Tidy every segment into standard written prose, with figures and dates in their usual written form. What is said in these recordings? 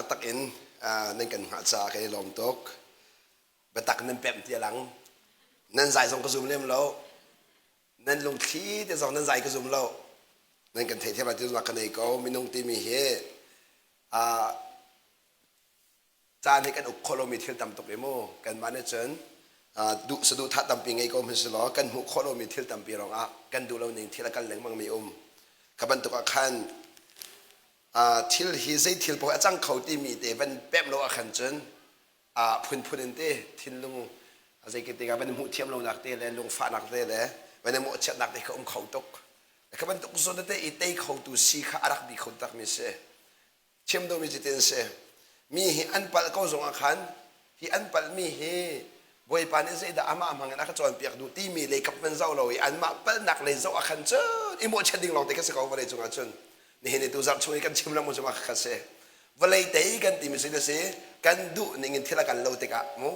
taktak in nan kan hngah caah kan i lawm tuk. Biatak nan pemh ti a lang. Nan zai zong ka zum lem lo. Nan lungthli te zong nan zai ka zum lo. Nan kan theithiam lai ti zumnak ka nei ko. Minung timi hi caan hi kan uk khawh lomi thil tam tuk i mu kanmah nih cun duh saduhthah tampi ngei ko hmanh selaw kan hmuh khawh lomi thil tampi ruangah kan duh lo ning thil a kal lengmang mi um kha bantuk ah khan thil hi zei thil paoh a cang kho timi te van pemh lo ah khan cun phunphun in te thinlung zei ke tikah van hmuh thiam lonak te le lungfahnak te le van i mawhchiatnak te kha um kho tuk kha bantuk zawn te i tei khotu si kha a rak bi kho takmi si Chim duhmi cu tin si. Mi hi an palh ko zongah khan hi an palhmi hi Bawipa nih zeidah amah hmang in a ka cawnpiak duh timi lei kap van zoh lo i anmah palhnak lei zoh ah khan cun i mawhchiat ding lawngte kha si ko vawlei cungah cun nihin i tu zarh chung i kan chim lengmang cu mah kha si. Vawlei tei kan timi si si kan duh ning in thil a kal lo tikah mu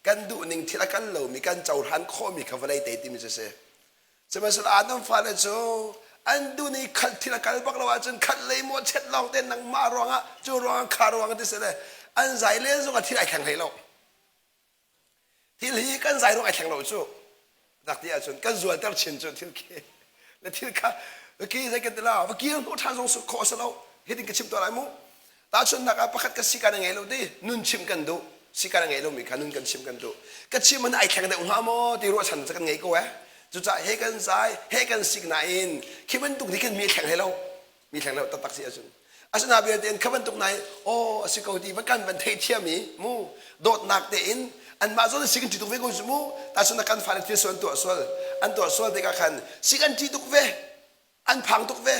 kan duh ning thil a kal lomi kan cohlan khawhmi kha vawlei tei timi cu si. Sihmanhsehlaw Adam fale cu an dun i khalh thil a kal bak lo ahcun khalh lei maw chet lawng te nangmah ruangah cu ruangah kha ruangah ti si le an zai len zong ah thil ai thleng hlei lo. Thil hi kan zai ruang ai thleng lo cu. Dak ti ahcun kan zualter chin cu thil khi le thil kha ki zei kan ti la va kir hnu ṭhan zong khawh a si lo. Hitin ka chim tuah lai mu. Tahchunhnak ah pakhat ka si kan ngei lo ti nun chim kan duh si kan ngei lomi kha nun kan chim kan duh ka chim an ai thleng deuh hnga maw ti ruahchan cu kan ngei ko eh cucaah he kan zai he kan sik nain khi bantuk nih khin mi thleng hlei lo mi thleng lo taktak si ahcun asina vialte in kha bantuk nai aw a si ko ti va kan van theithiam i mu dawtnak tein anmah zawn si kan ṭi tuk ve ko cu mu tahchun kan fale thil sual an tuah sual an tuah sual tikah khan si kan ṭi tuk ve an phang tuk ve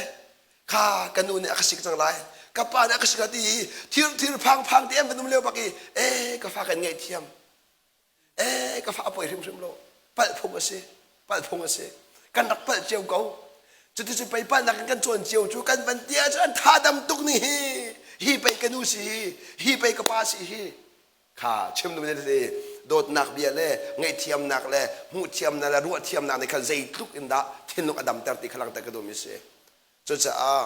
kha ka nu nih a ka sik cang lai ka pa nih a ka sik ti i thir thir phang phang ti an van um lio bak i e ka fa kan ngaihthiam e ka fa a poi hrimhrim lo palh phung a si palh phung a si kan rak palh cio ko cuticun pei palhnak in kan cawn cio cu kan van tia cu an tha dam tuk ni hi hi pei ka nu si hi hi pei ka pa si hi Kha chim duhmi si dawtnak bia le ngaihthiamnak le hmuhthiamnak le ruahthiamnak nih khan zeitluk in dah thinlung a damter ti kha langhter ka duhmi si. Cucaah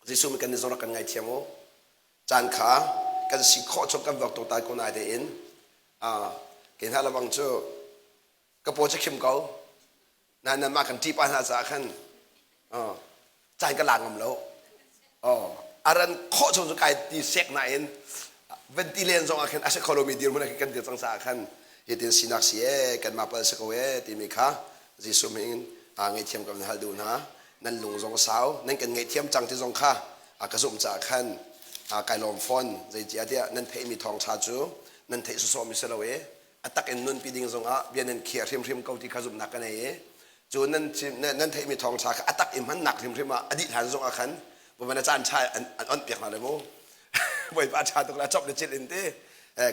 Jesuh mi kan nih zong rak kan ngaithiam u. Caan kha kan si khawh chung kan vok tuk tai ko nai tein kei hna lebang cu ka paw cu khim ko na nanmah kan ṭihpah hna caah khan caan ka la ngam lo a ran khawh chung cu kai ti sek nain van ti len zong ah khan a si kho lomi dirhmun ah khan kan dir cang caah khan hitin sinak si e kanmah pal si ko e timi kha Jesuh min in ngaihthiam kan hal duh hna nan lung zong sau nan kan ngaihthiam cang ti zong kha ka zumh caah khan kai lawm fawn zeitiah tiah nan theihmi thawngṭha cu nan theih sawsawhmi si lo e a tak in nunpi ding zongah bia nan khiah hrimhrim ko ti kha zumhnak ka nei i cu nan nan theihmi thawngṭha kha a tak i hmannak hrimhrim ah a dih hlan zongah khan van a caan ṭha an onh piak hna le mu bawipa ṭha tuk la chop le cil in ti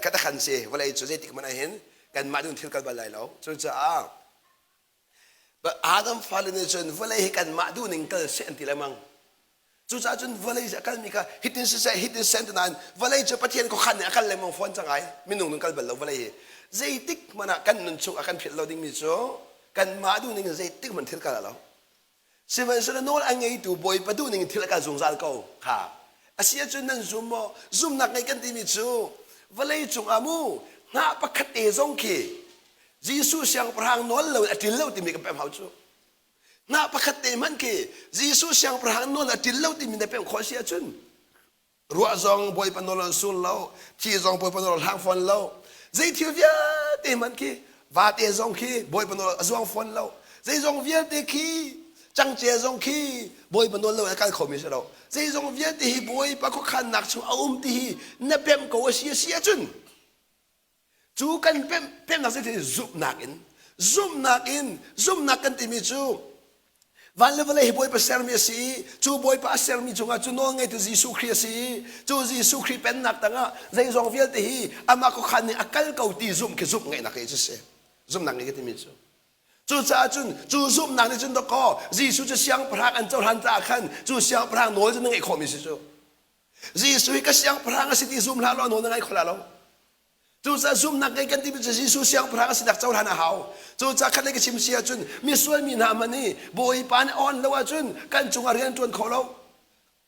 ka takhan si vawlei cu zeitik hmanh ah hin kanmah dun thil kal bal lai lo cucaah Adam fale nih cun vawlei hi kanmah duhning kal seh an ti lengmang. Cucaah cun vawlei a kalmi kha hitin siseh hitin siseh ti nain vawlei cu Pathian khuakhan nih a kal lengmang fawn cang ai. Minung nun kal bal lo vawlei hi. Zeitik hmanh ah kan nun chung a kan philh lo dingmi cu kanmah duhning in zeitik hmanh thil kal a lo. Sihmanhsehlaw nawl a ngeitu Bawipa duhning in thil a kal zungzal ko kha. A si ahcun nan zum maw? Zumnak ngei kan timi cu vawlei cungah mu hnah pakhat te zong khi Jesuh siangpahrang nawl lo in a ṭil lo timi kan pemh hau cu. Hnah pakhat te hmanh khi Jesuh siangpahrang nawl a ṭil lo timi na pemh khawh si ahcun Ruah zong Bawipa nawl an sul lo, thi zong Bawipa nawl a hlang fawn lo. Zei thil vialte hmanh khi vate zong khi Bawipa nawl a zuang fawn lo. Zeizong vialte khi cangce zong khi Bawipa nawl lo in a kal khomi si lo. Zeizong vialte hi Bawipa khuakhannak chung a um ti hi na pemh ko a si a si ahcun Cu kan pemhnak cu zumhnak in zumhnak in zumhnak kan timi cu van le vawlei hi Bawipa sermi a si i cu Bawipa a sermi cungah cu nawl ngeitu Jesuh Khrih a si i cu Jesuh Khrih pennak tangah zeizong vialte hi amah khuakhan nih a kal ko ti zumh khi zumh ngeihnak hi cu si zumhnak ngei ka timi cu Cucaah cun cu zumhnak nih cun dawkaw Jesuh cu siangpahrang an cohlan caah khan cu siangpahrang nawl cu na ngeih khawhmi si cu Jesuh hi ka siangpahrang a si ti zum hlah law nawl na ngai kho la lo Cucaah zumhnak ngei kan timi cu Jesuh siangpahrang a sinak cohlan a hau. Cucaah khat lei ka chim si ahcun misual mi hna hmanh hi Bawipa nih a on lo ahcun kan cungah rian ṭuan kho lo.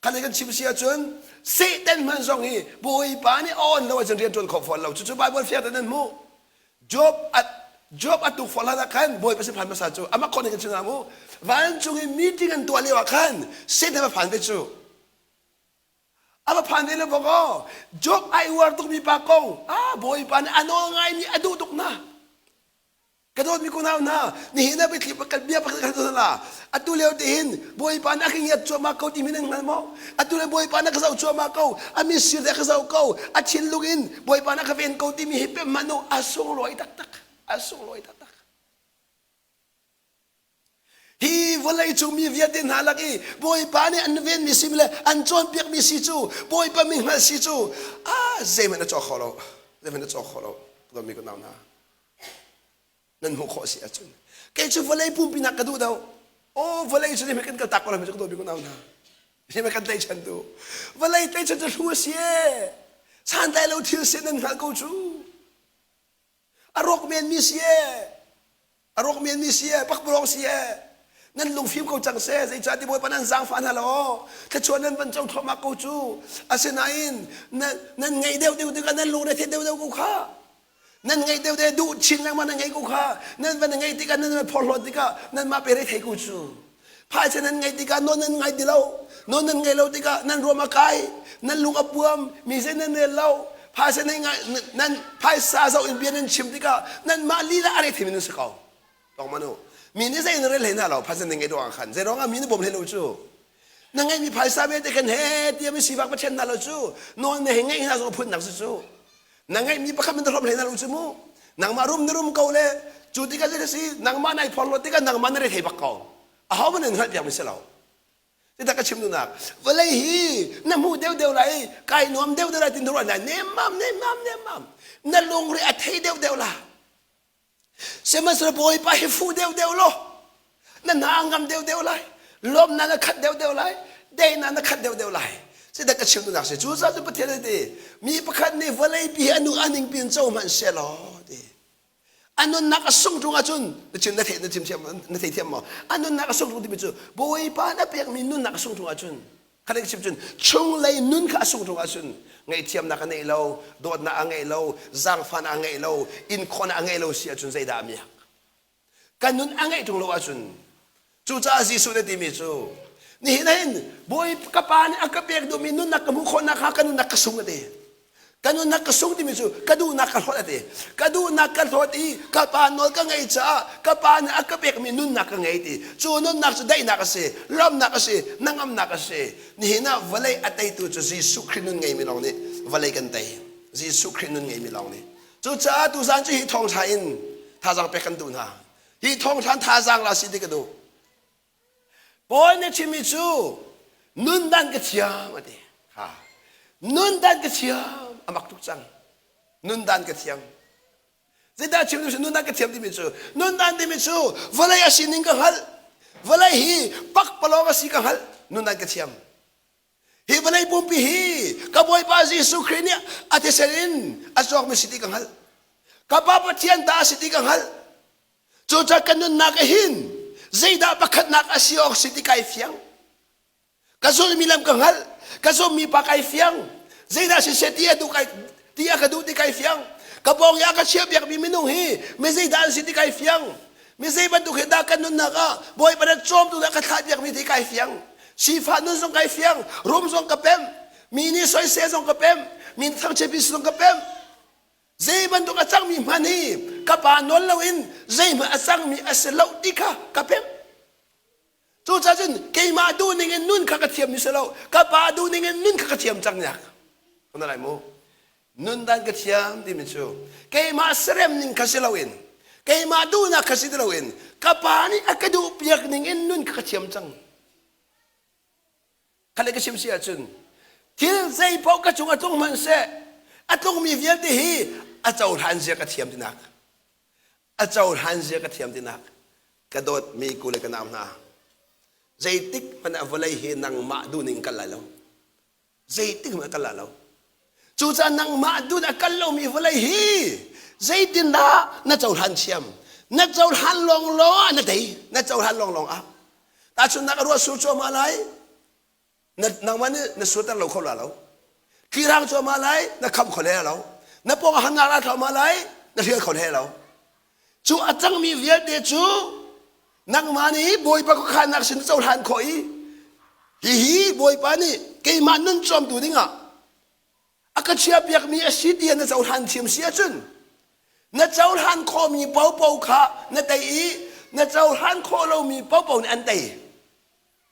Khan kan chim si ahcun Satan hmanh zong hi Bawipa nih a on lo ahcun rian ṭuan khawh fawn lo. Cucu Bible fiang tein nan hmuh. Job a Job a tuk fawn hlan ah khan Bawipa sin phan hmasa cu amah khawh ning kan chim hna mu. Vancung i meeting an tuah lio ah khan Satan va phan ve cu. A va phan ve le bok aw Job ai uar tukmi pa kong ah Bawipa nih a nawl ngaimi a duh tuk hna. Ka dawtmi kunau hna, nihin ah biathli pakhat bia pakhat kan tuah la. Atu lio te hin Bawipa nih a ka ngiat cuahmah ko timi nan hngal maw? Atu le Bawipa nih a ka zoh cuahmah ko, a mitsir te a ka zoh ko, a thinlung in Bawipa nih a ka ven ko timi hi pem hmanh u, a sunglawi taktak, a sunglawi taktak. Hi vawlei cung mi vialte hna lak i Bawipa nih an venmi si le an cawnpiakmi si cu Bawipa mi hngalh si cu ah zeihmanh a cawk kho lo, zeihmanh a cawk kho lo. Ka dawtmi kunau hna. Nan hmuh khawh si ahcun kei cu vawlei pumpi nak ka duh deuh. Aw vawlei cu kan kal tak ko lai cu ka dawt bik unau hna. Hi kan tlaihchan tu. Vawlei tlaihchan cu hlu a si e. Santlai lo thil si nan hngalh ko cu. A rawk men mi si e. A rawk men mi si e. Pakpalawng si e. Nan lungfim ko cang seh. Zeicahtiah Bawipa nan zaangfah hna lo. Thluachuah nan van co thluahmah ko cu. Asinain nan ngeih deuh deuh tikah nan lungre theih deuh deuh ko kha. Nan ngeih deuh deuh duh chin lengmang nan ngeih ko kha. Nan van ngeih tikah nan van phorhlawt tikah nanmah pe re thei ko cu. Phaisa nan ngeih tikah nawn nan ngai ti lo. Nawn nan ngeih lo tikah nan ruam a kai. Nan lung a puam. Mi zei nan rel lo. Phaisa nan nan phaisa zoh in bia nan chim tikah nanmah lila a re theimi nan si ko. Tong manu. Mi nih zei nan rel hlei hna lo. Phaisa nan ngeih ruangah khan. Zei ruangah mi nih bawm hlei lo cu. Na ngeihmi phaisa vialte kan he tiah mi sifak va ṭhen hna lo cu. Nawl na he ngeih hna zong phunnak si cu. Na ngeihmi pakhat man hrom hlei na lo cu mu. Nangmah rum na rum ko le cu tikah zei si nangmah nai phorhlawt tikah nangmah na rethei bak ko. Aho man in hngalh piak mi si lo. Titak ka chim duhnak. Vawlei hi na hmu deuh deuh lai, kai nuam deuh deuh lai tin ruah lai nemmam nemmam nemmam. Na lungre a thei deuh deuh la. Sihmanhsehlaw Bawipa hi fuh deuhdeuh law na hna a ngam deuhdeuh lai, lawmnak na khat deuhdeuh lai, daihnak na khat deuhdeuh lai. Zeidah ka chim duhnak si? Cucaah cu Pathian nih ti, mi pakhat nih vawleipi hi a nu a ningpi in co hmanh seh law ti. A nunnak a sungh ṭung ahcun na chim na theih na chim thiam na thei thiam maw? A nunnak a sungh ṭung timi cu Bawipa na pekmi nunnak a sungh ṭung ahcun Kha chim cun chunglei nun kha a sung ṭung ahcun ngaihthiamnak a ngeih lo, dawtnak a ngeih lo, zaangfahnak a ngeih lo, inkhawhnak a ngeih lo si ahcun zeidah a miak? Kan nun a ngeih ṭung lo ahcun cucaah Jesuh nih timi cu nihin hin Bawi ka pa nih a ka pek duhmi nunnak ka hmuh khawhnak kha ka nunnak ka sung a ti. Ka nunnak ka sung timi cu ka duhnak ka hlawt a ti. Ka duhnak ka hlawt i ka pa nawl ka ngeih caah ka pa nih a ka pekmi nunnak ka ngei ti. Cu nunnak cu daihnak a si, lawmhnak a si, hnangamnak a si. Nihin ah vawlei a teitu cu Jesuh Khrih nun ngeimi lawng nih vawlei kan tei. Jesuh Khrih nun ngeimi lawng nih. Cucaah tuzaan cu hi thawngṭha in thazaang pek kan duh hna. Hi thawngṭha thazaang la si ti ka duh. Paul nih chimmi cu nundan ka thiam a ti. Ha. Nundan ka thiam a mak tuk cang. Nundan ka thiam. Zeidah chim duh nundan ka thiam timi cu nundan timi cu vawlei a sining ka hngalh. Vawlei hi pakpalawng a si ka hngalh. Nundan ka thiam. Hi vawlei pumpi hi ka Bawipa Jesuh Khrih nih a thisen in a cawkmi si ti ka hngalh. Ka Pa Pathian ta a si ti ka hngalh. Cucaah ka nunnak ah hin zeidah pakhatnak a si awk si ti kai fiang. Ka zulmi lam ka hngalh. Ka zummi pa kai fiang. Zeidah siseh ti a duh kai ti a ka duh ti kai fiang. Ka pawng i a ka chiahpiakmi minung hi mi zeidah an si ti kai fiang. Mi zei bantuk hi dah kan nunnak ah Bawipa nih cawmtu dah ka thlahpiakmi ti kai fiang. Sifah nun zong kai fiang. Rum zong ka pem. Mi nih soisel zong ka pem. Mi thangchiat zong ka pem. Zei bantuk a cangmi hmanh hi ka pa nawl loin zeihmanh a cangmi a si lo ti kha ka pemh. Cucaah cun keimah duhning in nun kha ka thiammi si lo, ka pa duhning in nun kha ka thiam cang yak. Kana lai mu. Nun dan ka thiam timi cu keimah serem ning kha si loin keimah duhnak kha si ti loin ka pa nih a ka duh piak ning in nun kha ka thiam cang. Kha le ka chim si ahcun thil zeipaoh ka cung a tlung hmanhseh a tlungmi vialte hi a cohlan zia ka thiam tinak a cohlan zia ka thiam tinak ka dawtmi ku le ka nau hna zeitik hmanh ah vawlei hi nangmah duhning kal lai lo zeitik hmanh ah kal lai lo cucaah nangmah duh a kal lomi vawlei hi zeitindah na cohlan thiam na cohlan lawnglawng ah na tei na cohlan lawnglawng ah tahchunhnak a ruah sur cuahmah lai. Na nangmah nih na suater lo kho la lo. Tlirang cuahmah lai, na kham kho hle lo. Na pawng ah hannak la thluahmah lai, na hrial kho hle lo. Cu a cangmi vialte cu nangmah nih Bawipa khuakhannak sin cohlan khawh i hihi Bawipa nih keimah nun cawmtu dingah a ka chiahpiakmi a si ti na cohlan thiam si ahcun na cohlan khawhmi paohpaoh kha na tei i na cohlan khawh lomi paohpaoh nih an tei.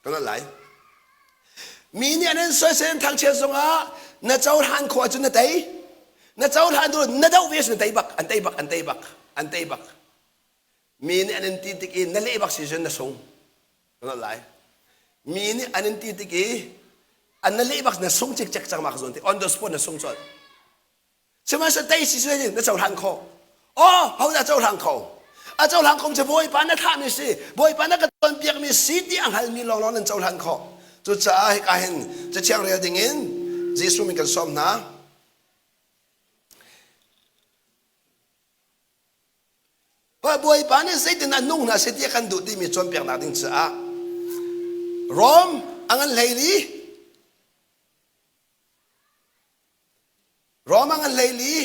Ka lai. Mi nih an in soisel an thangchiat zongah na cohlan khawh ahcun na tei. Na cohlan tu na doh ve na tei bak, an tei bak, an tei bak, an tei bak. Mi nih an in ti tik i na leh bak si cun na sung. Ka lai. Mi nih an in ti tik i an na leh bak na sung cikcek cang mak zawn ti on the spot na sung colh. Sihmanhsehlaw tei si si na cohlan khawh. Aw, hodah cohlang kho? A cohlang kho cu Bawipa na thlahmi si, Bawipa na ka cawnpiakmi si ti a hngalmi lawnglawng nan cohlan khawh. Cucaah hika hin cathiang rel dingin Jesuh min kan sawm hna. Bawipa nih zeitin a nung hna seh ti a kan duh timi cawnpiaknak ding caah Rom a ngan hleili Rom a ngan hleili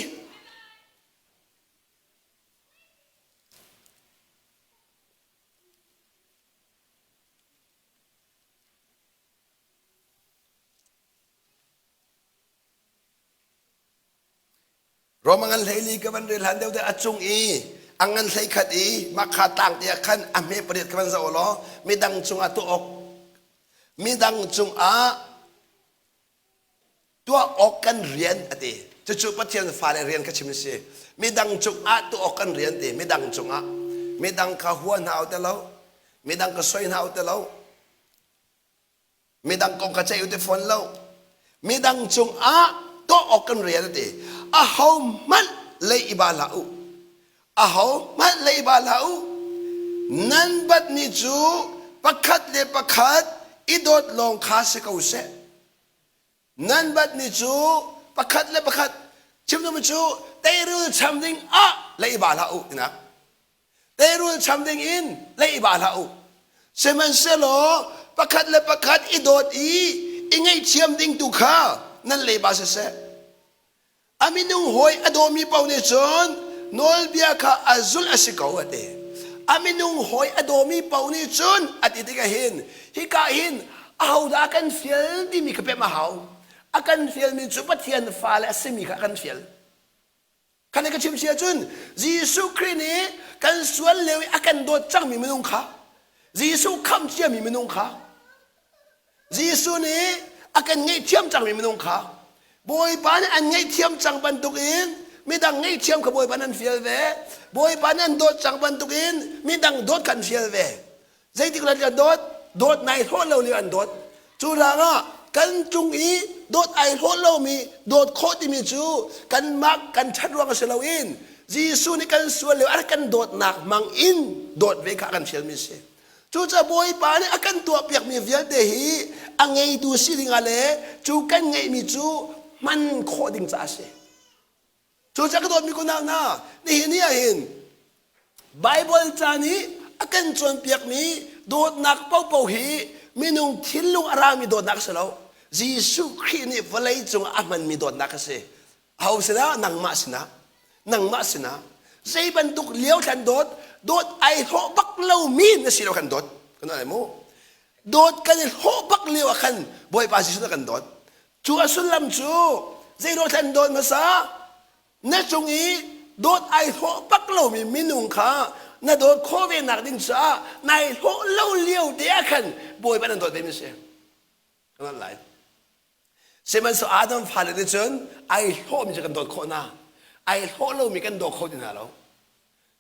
Rom a ngan 14 ka van rel hlan deuh te a cung i a ngan 11 i mahka tlang te ah khan a hme pariat ka van zoh law midang cungah tuah awk midang cungah tuah awk kan rian a ti. Cucu Pathian fale rian ka chim a si. Midang cungah tuah awk kan rian ti midang cungah midang kha hua hna u ti lo midang ka soi hna u ti lo Midang kong ka ceih u ti fawn lo. Midang cungah tuah awk kan rian a ti. Aho hmanh lei i ba hlah u. Aho hmanh lei i ba hlah u. Nan batmi cu pakhat le pakhat i dawt lawng kha si ko seh. Nan batmi cu pakhat le pakhat chim duhmi cu teirul cham ding ah lei i ba hlah u tinak. Teirul cham ding in lei i ba hlah u. Sihmanhsehlaw pakhat le pakhat i dawt i i ngaihthiam ding tu kha nan leiba siseh. A minung hawi a dawmi paoh nih cun nawlbia kha a zulh a si ko a ti. A minung hawi a dawmi paoh nih cun a ti tikah hin hika hin ahodah a kan fial timi kha pemh a hau. A kan fialmi cu Pathian fale a simi kha a kan fial. Khan ka chim si ahcun Jesuh Khrih nih kan sual lio i a kan dawt cangmi minung kha Jesuh khamh ciami minung kha Jesuh nih a kan ngaihthiam cangmi minung kha Bawipa nih an ngaihthiam cang bantukin midang ngaihthiam kha Bawipa nih an fial ve Bawipa nih an dawt cang bantukin midang dawt kha an fial ve Zeitik rat kan dawt? Dawt nai hlawh lo lio an dawt. Cu ruangah kan cung i dawt ai hlawh lomi dawt khawh timi cu kanmah kan ṭhat ruang a si loin Jesuh nih kan sual lio a rak kan dawtnak hmang in dawt ve kha a kan fialmi a si. Cucaah Bawipa nih a kan tuahpiakmi vialte hi a ngeitu si dingah le cu kan ngeihmi cu hman khawh ding caah a si. Cucaah ka dawtmi kunau hna, nihin ni ah hin Baibal ca nih a kan cawnpiakmi dawtnak paohpaoh hi minung thinlung a rami dawtnak a si lo. Jesuh Khrih nih vawlei cungah a hmanmi dawtnak a si. Aho sinah? Nangmah sinah. Nangmah sinah. Zei bantuk lio thlan dawt, dawt ai hlawh bak lomi na si lo kan dawt. Kan ai mu. Dawt kan i hlawh bak lio ah khan Bawipa Jesuh na kan dawt. Cu a sullam cu zeiruang thlen dawt hmasa na cung i dawt ai hlawh bak lomi minung kha na dawt khawh ve nak ding caah nai hlawh lo lio te ah khan Bawipa nan dawt ve mi si. Kan lai. Sihmanhsehlaw Adam fale nih cun ai hlawhmi cu kan dawt khawh hna. Ai hlawh lomi kan daw kho ti hna lo.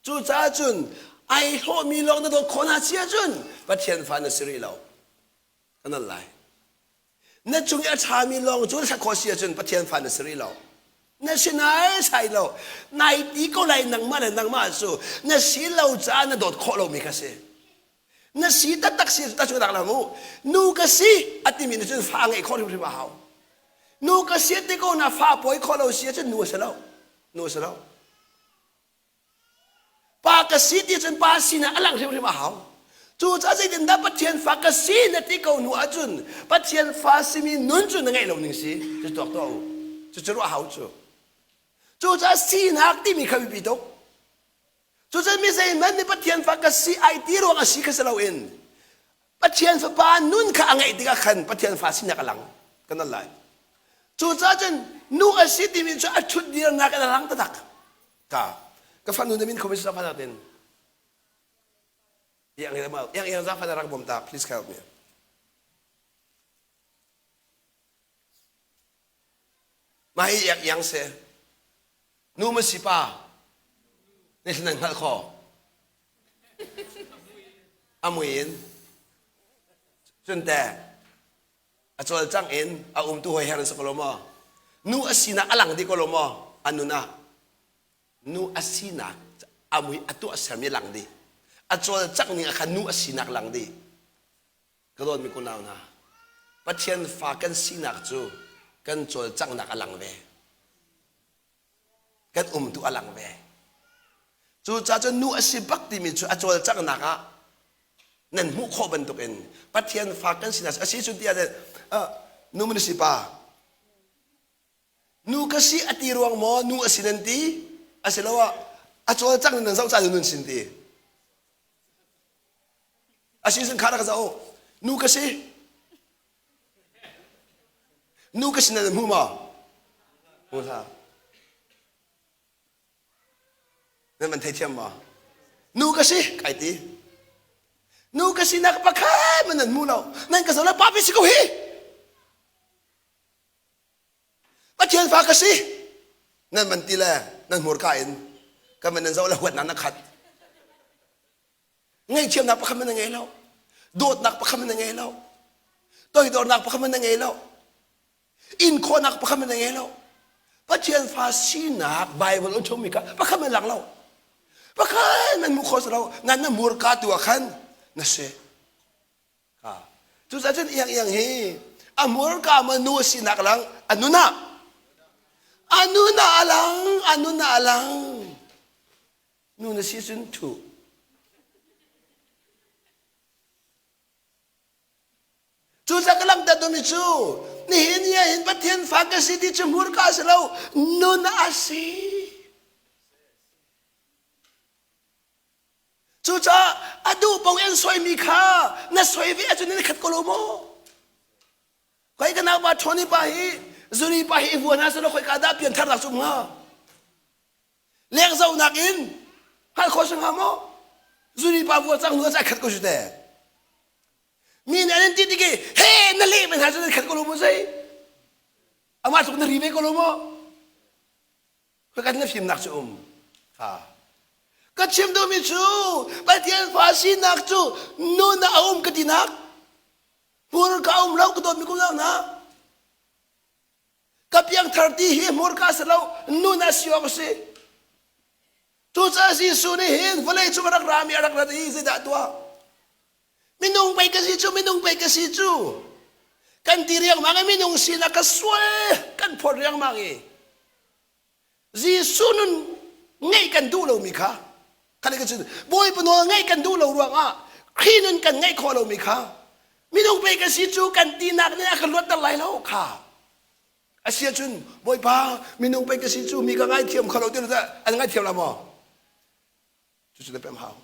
Cucaah cun ai hlawhmi lawng na dawt khawh hna si ahcun Pathian fa na si rih lo. Kan al lai. Na cung i a ṭhami lawng cu na khawh si ahcun Pathian fa na si rih lo. Na si nai sai lo. Nai ti ko lai nangmah le nangmah cu na si lo caah na dawt khawh lomi kha si. Na si taktak si ta cu dak lo mu. Nu ka si a timi nih cun fa ngeih khawh hrimhrim a hau. Nu ka si ti ko na fa pawi khawh lo si ahcun nu a si lo. Nu a si lo. Pa ka si ti cun pa sinah a langh hrimhrim a hau. Cucaah zeitindah Pathian fa ka si na ti ko hnu ahcun Pathian fa simi nun cu na ngeih lo ning si. Cu tuak tuah u. Cucu ruah hau cu. Cucaah sinak timi kha biapi tuk. Cucaah mi zeihmanh nih Pathian fa ka si ai ti ruang a si kha si loin Pathian fapa nun kha a ngeih tikah khan Pathian fa sinak a lang kan al lai. Cucaah cun nu a si timi cu a ṭhut dirnak in a lang taktak. Ka ka fanu na min khomi sa tin. Yang yang yang zafa rak bom ta please help me. Mah hi iak iang si. Nu ma si pa. Ne nan hngalh kho. A mui in. Cun te a cawlcang in a umtu hoi her an si ko lo maw? Nu a sinak a lang dih ko lo maw? A nun ah. Nu a sinak a mui a tuah sermi lang dih. A cawlcangh ning ah khan nu a sinak lang dih. Ka dawtmi kunau hna, Pathian fa kan sinak cu kan cawlcanghnak a lang ve. Kan umtu a lang ve. Cucaah cun nu a si bak timi cu a cawlcanghnak ah nan hmuh khawh bantukin Pathian fa kan sinak a si cun tiah nu man si pa Nu ka si a ti ruang maw nu a si nan ti? Asiloah a cawlcang nan zoh caan nun sin ti? A si sin kha rak zoh. Nu ka si. Nu ka si nan hmu maw? Hmu hlah. Nan van theithiam maw? Nu ka si kai ti. Nu ka si nak pakhat man nan hmu lo. Nan ka zoh le pa si ko hi. Pathian fa ka si nan man ti le nan hmurka in kan man nan zoh le huatnak na khat ngaihthiamnak pakhat man na ngei lo dawtnak pakhat man na ngei lo toidornak pakhat man na ngei lo in khawhnak pakhat man na ngei lo Pathian fa sinak Bible an chungmi kha pakhat man lang lo pakhat man mu kho lo nan na murka tu ah khan na si Cucaah cun iang iang hi a hmurka ma nu a sinak lang a nun ah a nun ah a lang a nun ah a lang nu na si cun thu Cucaah ka langhter duhmi cu nihin ni ah hin Pathian fa ka si ti cu hmurka a si lo nun a si. Cucaah a duh paoh in soimi kha na soi ve ahcun na khat ko lo maw? Koi ka naupa Tony pa hi zuri pa hi i vua hna selaw khoi ka dah piantharnak cu um hnga? Leng zohnak in hngalh khawh si hnga maw? Zuri pa vua cang hnu ah khat ko si te. Mi nih an in ti tik i he na leh ve hna cu nan khat ko lo maw zei? Amah tluk na ri ve ko lo maw? Kan na fimnak cu um. Ha. Ka chim duhmi cu Pathian fa sinak cu nun ah a um ka tinak. Hmurka um lo ka dawtmi kum na. Ka piangthar ti hi hmurka si lo nun ah si awk a si. Cucaah Jesuh nih hin vawlei cung a rak rami a rak rat i zeidah tuah? Minung pei ka si cu, minung pei ka si cu. Kan ti riangmang i minung sinak ka sual kan phawt riangmang i Jesuh nun ngeih kan duh lomi kha kha ka cun Bawipa nawl ngeih kan duh lo ruangah Khrih nun kan ngeih khawh lomi kha minung pei ka si cu kan tinak nih a kan luatter lai lo kha a si ahcun Bawipa minung pei ka si cu mi ka ngaithiam kho lo ti an ngaithiam la maw cucu na pem hau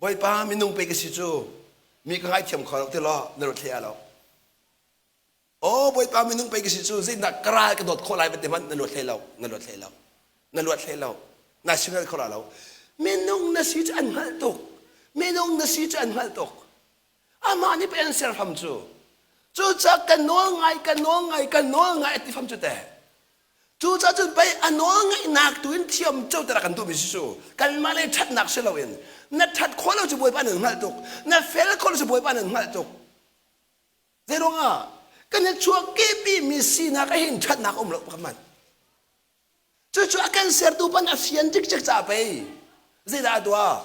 Bawipa minung pei ka si cu mi ka ngaithiam kho lo ti law na ruat hlei lo Aw Bawipa minung pei ka si cu zeitindah ka ral ka dawt khawh lai ti hmanh na luat hlei lo na luat hlei lo na luat hlei lo na singal kho lo minung na si cu an hngalh tuk minung na si cu an hngalh tuk amah nih pei an ser fam cu cucaah ka nawl ngai ka nawl ngai ka nawl ngai a ti fam cu teh cucaah cun pei a nawl ngaihnak tu in thiam co te kan duhmi si cu kanmah le ṭhatnak si loin na ṭhat khawh lo cu Bawipa nan hngalh tuk na fel khawh lo cu Bawipa nan hngalh tuk Zeiruangah kan i chuahkehpi mi sinak ah hin ṭhatnak um lo pakhat hmanh. Cucu a kan sertu pan a fian cikcek caah pei zeidah a tuah?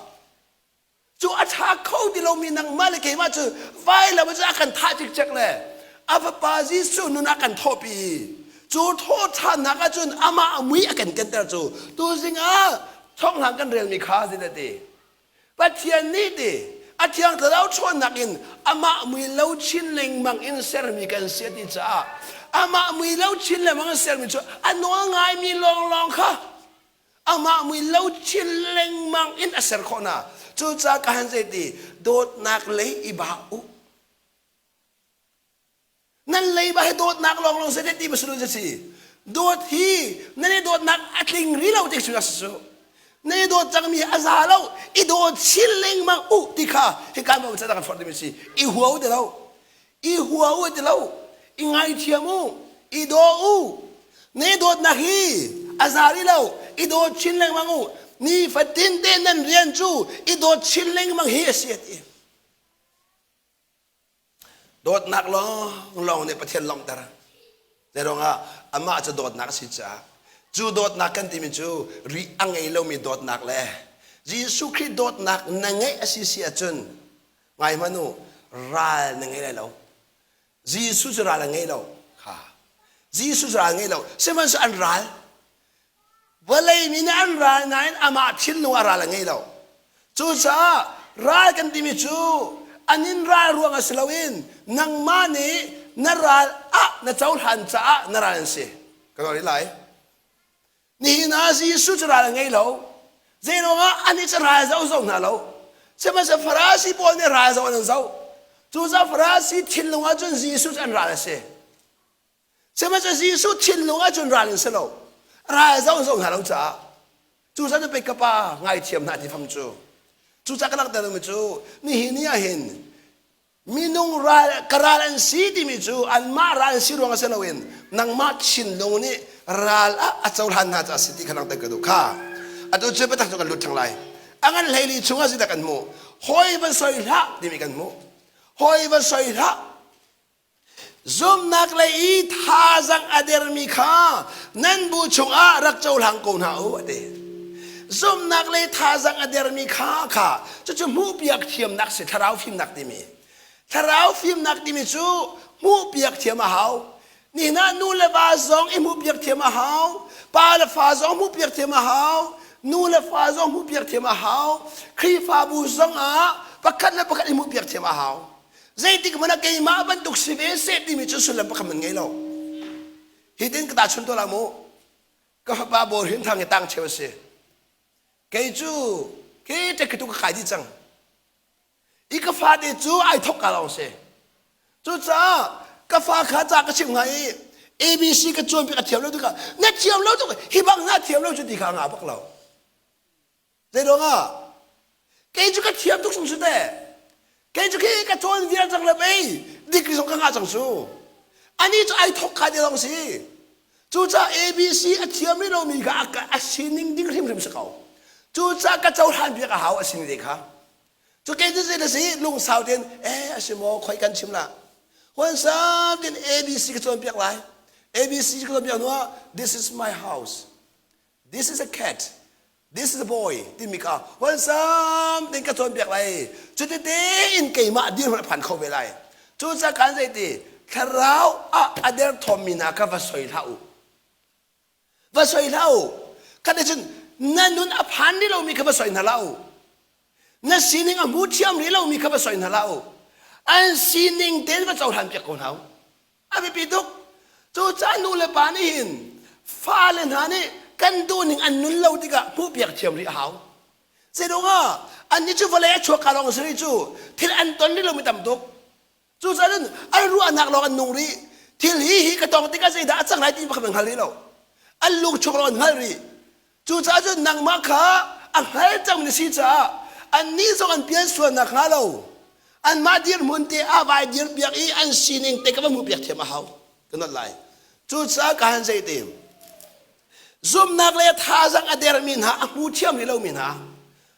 Cu a ṭha kho ti lomi nangmah le keimah cu vailam cu a kan thah cikcek le a fapa Jesuh nun a kan thawhpi i cu thawhṭhannak ahcun amah a mui a kan kenter cu tuzing ah thonghlang kan relmi kha zeidah ti? Pathian nih ti a thiang thlarau ṭhawnnak in amah mui lo chin lengmang in sermi kan si a ti caah amah mui lo chin lengmang in sermi cu a nawl ngaimi lawnglawng kha amah mui lo chin lengmang in a ser khawh hna. Cucaah ka han zei ti dawtnak lei i ba u. Nan leiba hi dawtnak lawnglawng si ti masul si. Dawt hi nan i dawtnak a tling ri lo ti cu a si cu. Nan i dawt cangmi a za lo i dawt chin lengmang u ti kha hika ma ca kan forh timi si. I hua u ti lo. I hua u ti lo. I ngaithiam u. I daw u. Na i dawtnak hi a za ri lo. I dawt chin lengmang u. Nifatin te nan rian cu i dawt chin lengmang hi a si a ti. Dawtnak lawnglawng nih Pathian lawmhter. Zeiruangah amah cu dawtnak a si caah cu dawtnak kan timi cu ri a ngei lomi dawtnak le Jesuh Khrih dawtnak na ngeih a si si ahcun ngai hmanh u ral na ngei lai lo. Jesuh cu ral a ngei lo. Kha. Jesuh cu ral ngei lo. Sihmanhsehlaw an ral. Vawlei mi nih an ral nain amah thinlung ah ral a ngei lo. Cucaah ral kan timi cu an in ral ruang ah si loin nangmah nih na ral ah na cohlan caah na ral an si. Ka ruah rih lai. Nihin ah Jesuh cu ral a ngei lo. Zeiruangah anih cu ral zoh zoh hna lo. Sihmanhsehlaw Farasi pawl nih ral zoh an zoh. Cucaah Farasi thinlung ah cun Jesuh cu an ral a si. Sihmanhsehlaw Jesuh thinlung ahcun ral in si lo. Ral zoh zoh hna lo caah cucaah cu pei ka pa ngaithiam hna ti fam cu. Cucaah ka langhter mi cu nihin ni ah hin minung ral ka ral an si timi cu anmah ral an si ruang ah si loin nangmah thinlung nih ral ah a cohlan hna caah si ti kha langhter ka duh kha. Atu cu biatak cu kan lut thang lai. A ngan hleili chungah zeidah kan hmuh? Hawi va soi hlah timi kan hmuh. Hawi va soi hlah. Zumhnak lei i thazang a dermi kha nan bu chungah rak cohlang ko hna u a ti. Zumhnak lei thazang a dermi kha kha cucu hmuhpiak thiamnak si thlarau fimnak timi. Thlarau fimnak timi cu hmuhpiak thiam a hau. Nihin ah nu le va zong i hmuhpiak thiam a hau. Pa le fa zong hmuhpiak thiam a hau. Nu le fa zong hmuhpiak thiam a hau. Khrihfabu zong ah pakhat le pakhat i hmuhpiak thiam a hau. Zeitik hmanh ah keimah bantuk si ve seh timi cu sullam pakhat man ngei lo. Hitin ka tahchun tuah la mu. Ka fapa Bawi Hrin Thang hi tang cheu a si. Kei cu ke ṭek tu ka kai dih cang. I ka fate cu ai thok ka lawng si. Cucaah ka fa kha ca ka chimh hnga i ABC ka cawnpiak a thiam lo tikah na thiam lo tuk hi bang na thiam lo cu ti kha a ngah bak lo. Zeiruangah? Kei cu ka thiam tuk chung si teh. Kei cu khi ka cawn viar cang le pei degree zong ka ngah cang su. Ani cu ai thok ka ti lawng si. Cucaah ABC a thiam rih lomi kha a sining ding hrimhrim si ko. Cucaah ka cohlan piak a hau a sining te kha. Cu kei cu zei na si lungsau tein eh a si maw khoi kan chim la. Huansam tein ABC ka cawnpiak lai. ABC ka cawnpiak hnu ah this is my house. This is a cat. This is a boy timi kha huansam tein ka cawnpiak lai. Cuti tein keimah dirhmun a phan kho ve lai. Cucaah kan zei ti thlarau ah a derthawmmi hna kha va soi hlah u. Va soi hlah u. Khat cun na nun a phan rih lomi kha va soi hna hlah u. Na sining a hmu thiam rih lomi kha va soi hna hlah u. An sining tein va cohlan piak ko hna u. A biapi tuk. Cucaah nu le pa nih hin fale hna nih kan duhning an nun lo tikah hmuhpiak thiam rih a hau. Zeiruangah annih cu vawlei a chuak ka lawng si rih cu thil an ton rih lomi tam tuk. Cucaah cun an ruahnak lawng an nung rih. Thil hi hi ka tong tikah zeidah a cang lai ti pakhat an hngal rih lo. An lung chuak lawng an hngal rih. Cucaah cun nangmah kha a hngal cang na si caah annih zong an pian sual nakhnga lo anmah dirhmun te ah vai dirpiak i an sining te ka va hmuhpiak thiam a hau ka nolh lai. Cucaah ka han zei ti zumhnak le thazang a dermi hna a hmu thiam rih lomi hna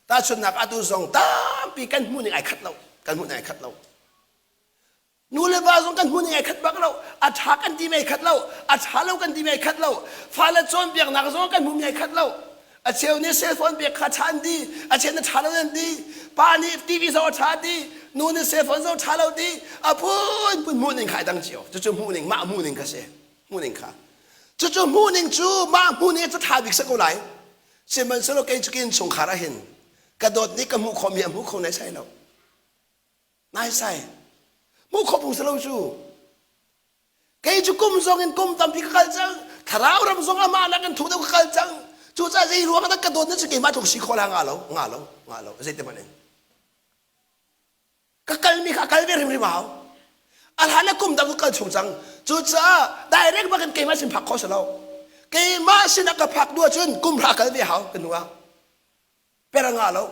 tahchunhnak atu zong tampi kan hmuh ning ai khat lo kan hmuh ning ai khat lo Nu le va zong kan hmuh ning ai khat bak lo. A ṭha kan ti mei khat lo. A ṭha lo kan ti mei khat lo. Fale cawnpiaknak zong kan hmuh mi ai khat lo. A cheu nih cell phone pek kha ṭha an ti. A cheu nih ṭha lo an ti. Pa nih TV zoh a ṭha ti. Nu nih cell phone zoh ṭha lo ti. A phunphun hmuh ning kha ai dang cio. Cucu hmuh ning mah hmuh ning kha si. Hmuh ning kha. Cucu hmuh ning cu mah hmuh ning cu ṭha bik si ko lai. Sihmanhsehlaw kei cu ka innchungkhar ah hin. Ka dawt nih ka hmuh khawhmi a hmu kho naisai lo. Naisai. Hmuh khawh phung si lo cu. Kei cu kum zong in kum tampi ka kal cang. Thlarau ram zong amah nakin thuk deuh ka kal cang. Cucaah zei ruang dah ka dawt na cu keimah tluk si khawh la nga lo, nga lo, nga lo. Zei te hmanh in. Ka kalmi kha a kal ve hrimhrim a hau. A hlan le kum dang ka kal chung cang. Cucaah direct bakin keimah sin phak khawh si lo. Keimah sin ah ka phak duh ahcun kum hra kal ve hau ka hnu ah. Per a ngah lo.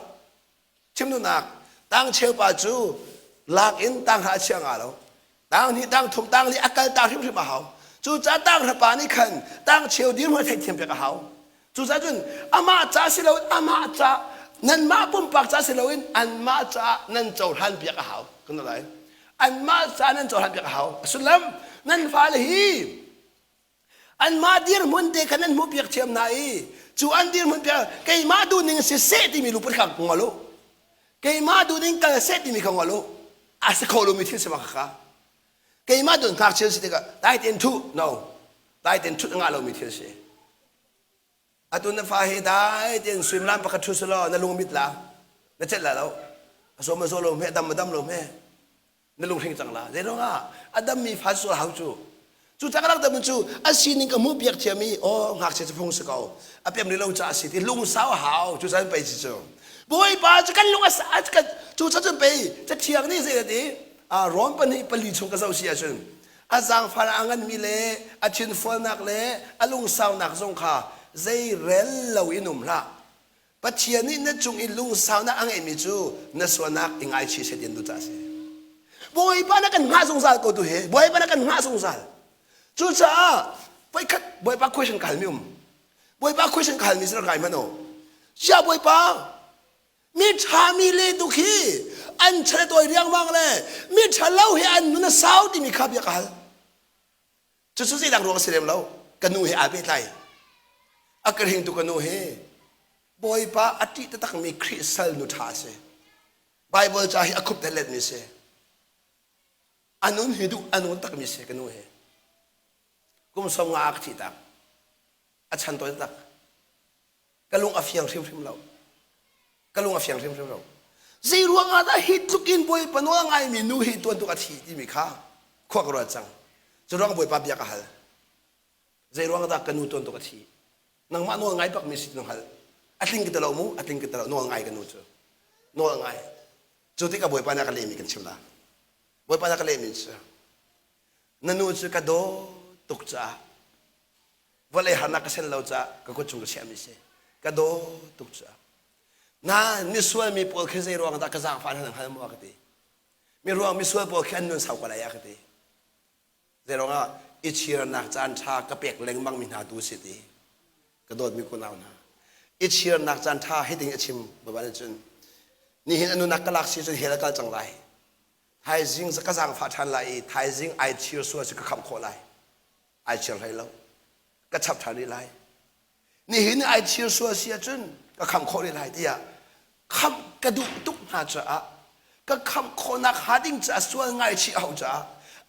Chim duhnak tang cheu pa cu lak in tang hra a chia nga lo. Tang hnih, tang thum, tang li a kal ta hrimhrim a hau. Cucaah tang hra pa nih khan tang cheu dirhmun a theihthiam piak a hau. Cucaah cun amah ca si loin amah ca nanmah pumpak ca si loin anmah caah nan cohlan piak a hau. Kan lai. Anmah ca nan cohlan piak a hau. A sullam nan fale hi anmah dirhmun te kha nan hmuh piak thiam hna i cu an dirhmun piak keimah duhning si seh timi luput kha ngol u. Keimah duhning kal seh timi kha ngol u. A si kho lomi thil si ma kha. Keimah dun ngakchia si tikah dai tein thu no. Dai tein thut ngah lomi thil si. Atu na fa hi dai tein suimilam pakhat ṭhu selaw na lung mit la na celh la lo a som a zaw lo hme a dam a dam lo hme na lunghring cang la zei ruangah a dammi fa sual hau cu cu cak rak dam cu a sining ka hmuh piak thiam i aw ngakchia cu phung si ko a pem rih lo ca a si ti lungsau a hau cu caan pei si cu bawipa cu kan lung a sa cu cun pei cathiang nih zei ti Rom pahnih pali chung ka zoh si ahcun a zaangfah a nganmi le a thinfualnak le a lungsaunak zong kha zeirel lo in um hlah. Pathian nih na cung i lungsaunak a ngeihmi cu na sualnak i ngaichih seh ti an duh caah a si. Bawipa na kan hngah zungzal ko tu hi. Bawipa na kan hngah zungzal. Cucaah voikhat Bawipa question ka halmi um. Bawipa question ka halmi si rak ngai hmanh u. Sia Bawipa, mi ṭhami le tuk hi an chan a tawi riangmang le mi ṭhalo hi an nun a sau timi kha bia ka hal. Cucu zeidang ruang a si lem lo. Ka nu he aa pehtlai. A ka hringtu ka nu hi Bawipa a ṭih taktakmi Khrih sal nu ṭha a si. Baibal ca hi a khup letmi a si. A nun hi duh a nun takmi a si ka nu hi. Kum 50 a ka thih tak. A chan tawi taktak. Ka lung a fiang hrimhrim lo. Ka lung a fiang hrimhrim lo. Zei ruang ah dah hi tluk in Bawipa nawl ngaimi nu hi tuan tuk a thi timi kha khua ka ruat cang. Cu ruang Bawipa bia ka hal. Zei ruang dah ka nu tuan tuk a thi? Nangmah nawl ngai bakmi si na hngalh. A tling ka ti lo mu, a tling ka ti lo. Nawl ngai ka nu cu. Nawl ngai. Cu tikah Bawipa nih a ka lehmi kan chim la. Bawipa nih a ka lehmi cu na nu cu ka dawt tuk caah vawlei harnak ka sen lo caah ka kut chung ka chiahmi si ka dawt tuk caah na misual mi pawl khi zei ruang dah ka zaangfah hna hngal maw ka ti mi ruang misual pawl khi an nun sau ko lai a ka ti zei ruangah i chirnak caan ṭha ka pek lengmang mi hna tu si ti ka dawtmi kunau hna i chirnak caan ṭha hitin a chim baba nih cun nihin a nunak ka lak si cun hell a kal cang lai thaizing ka zaangfah ṭhan lai i thaizing ai chir sual si ka khamh khawh lai ai chir hlei lo ka chap ṭhan rih lai nihin ai chir sual si ahcun ka khamh khawh rih lai tiah khamh ka duh tuk hna caah ka khamh khawhnak hnga ding caah sual ngaichih a hau caah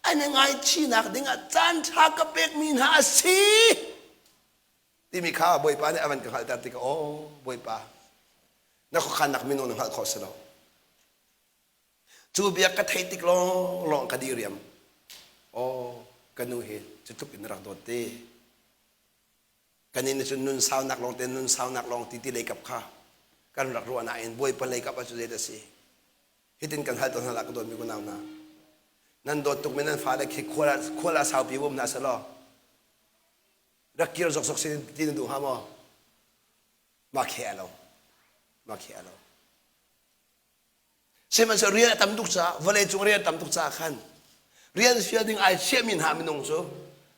an i ngaichihnak dingah caan ṭha ka pekmi hna a si timi kha Bawipa nih a van ka hngalhter tikah aw Bawipa na khuakhannak minung na hngalh khawh si lo Cu bia ka theih tik lawnglawng ka diriam. Aw, ka nu hi cu tluk in rak dawt te. Kan inn cun nun saunak lawng te nun saunak lawng ti ti lei kap kha kan rak ruah nain Bawipa lei kap ah cu zei a si. Hitin kan hal tawn hna lah ka dawtmi kunau hna. Nan dawt tukmi nan fale khi khual ah khual ah saupi um hna selaw rak kir zokzok sin ti na duh hnga maw? Mah khi a lo. Mah khi a lo. Sihmanhsehlaw rian a tam tuk caah vawleicung rian a tam tuk caah khan rian fial ding ai chiahmi hna minung cu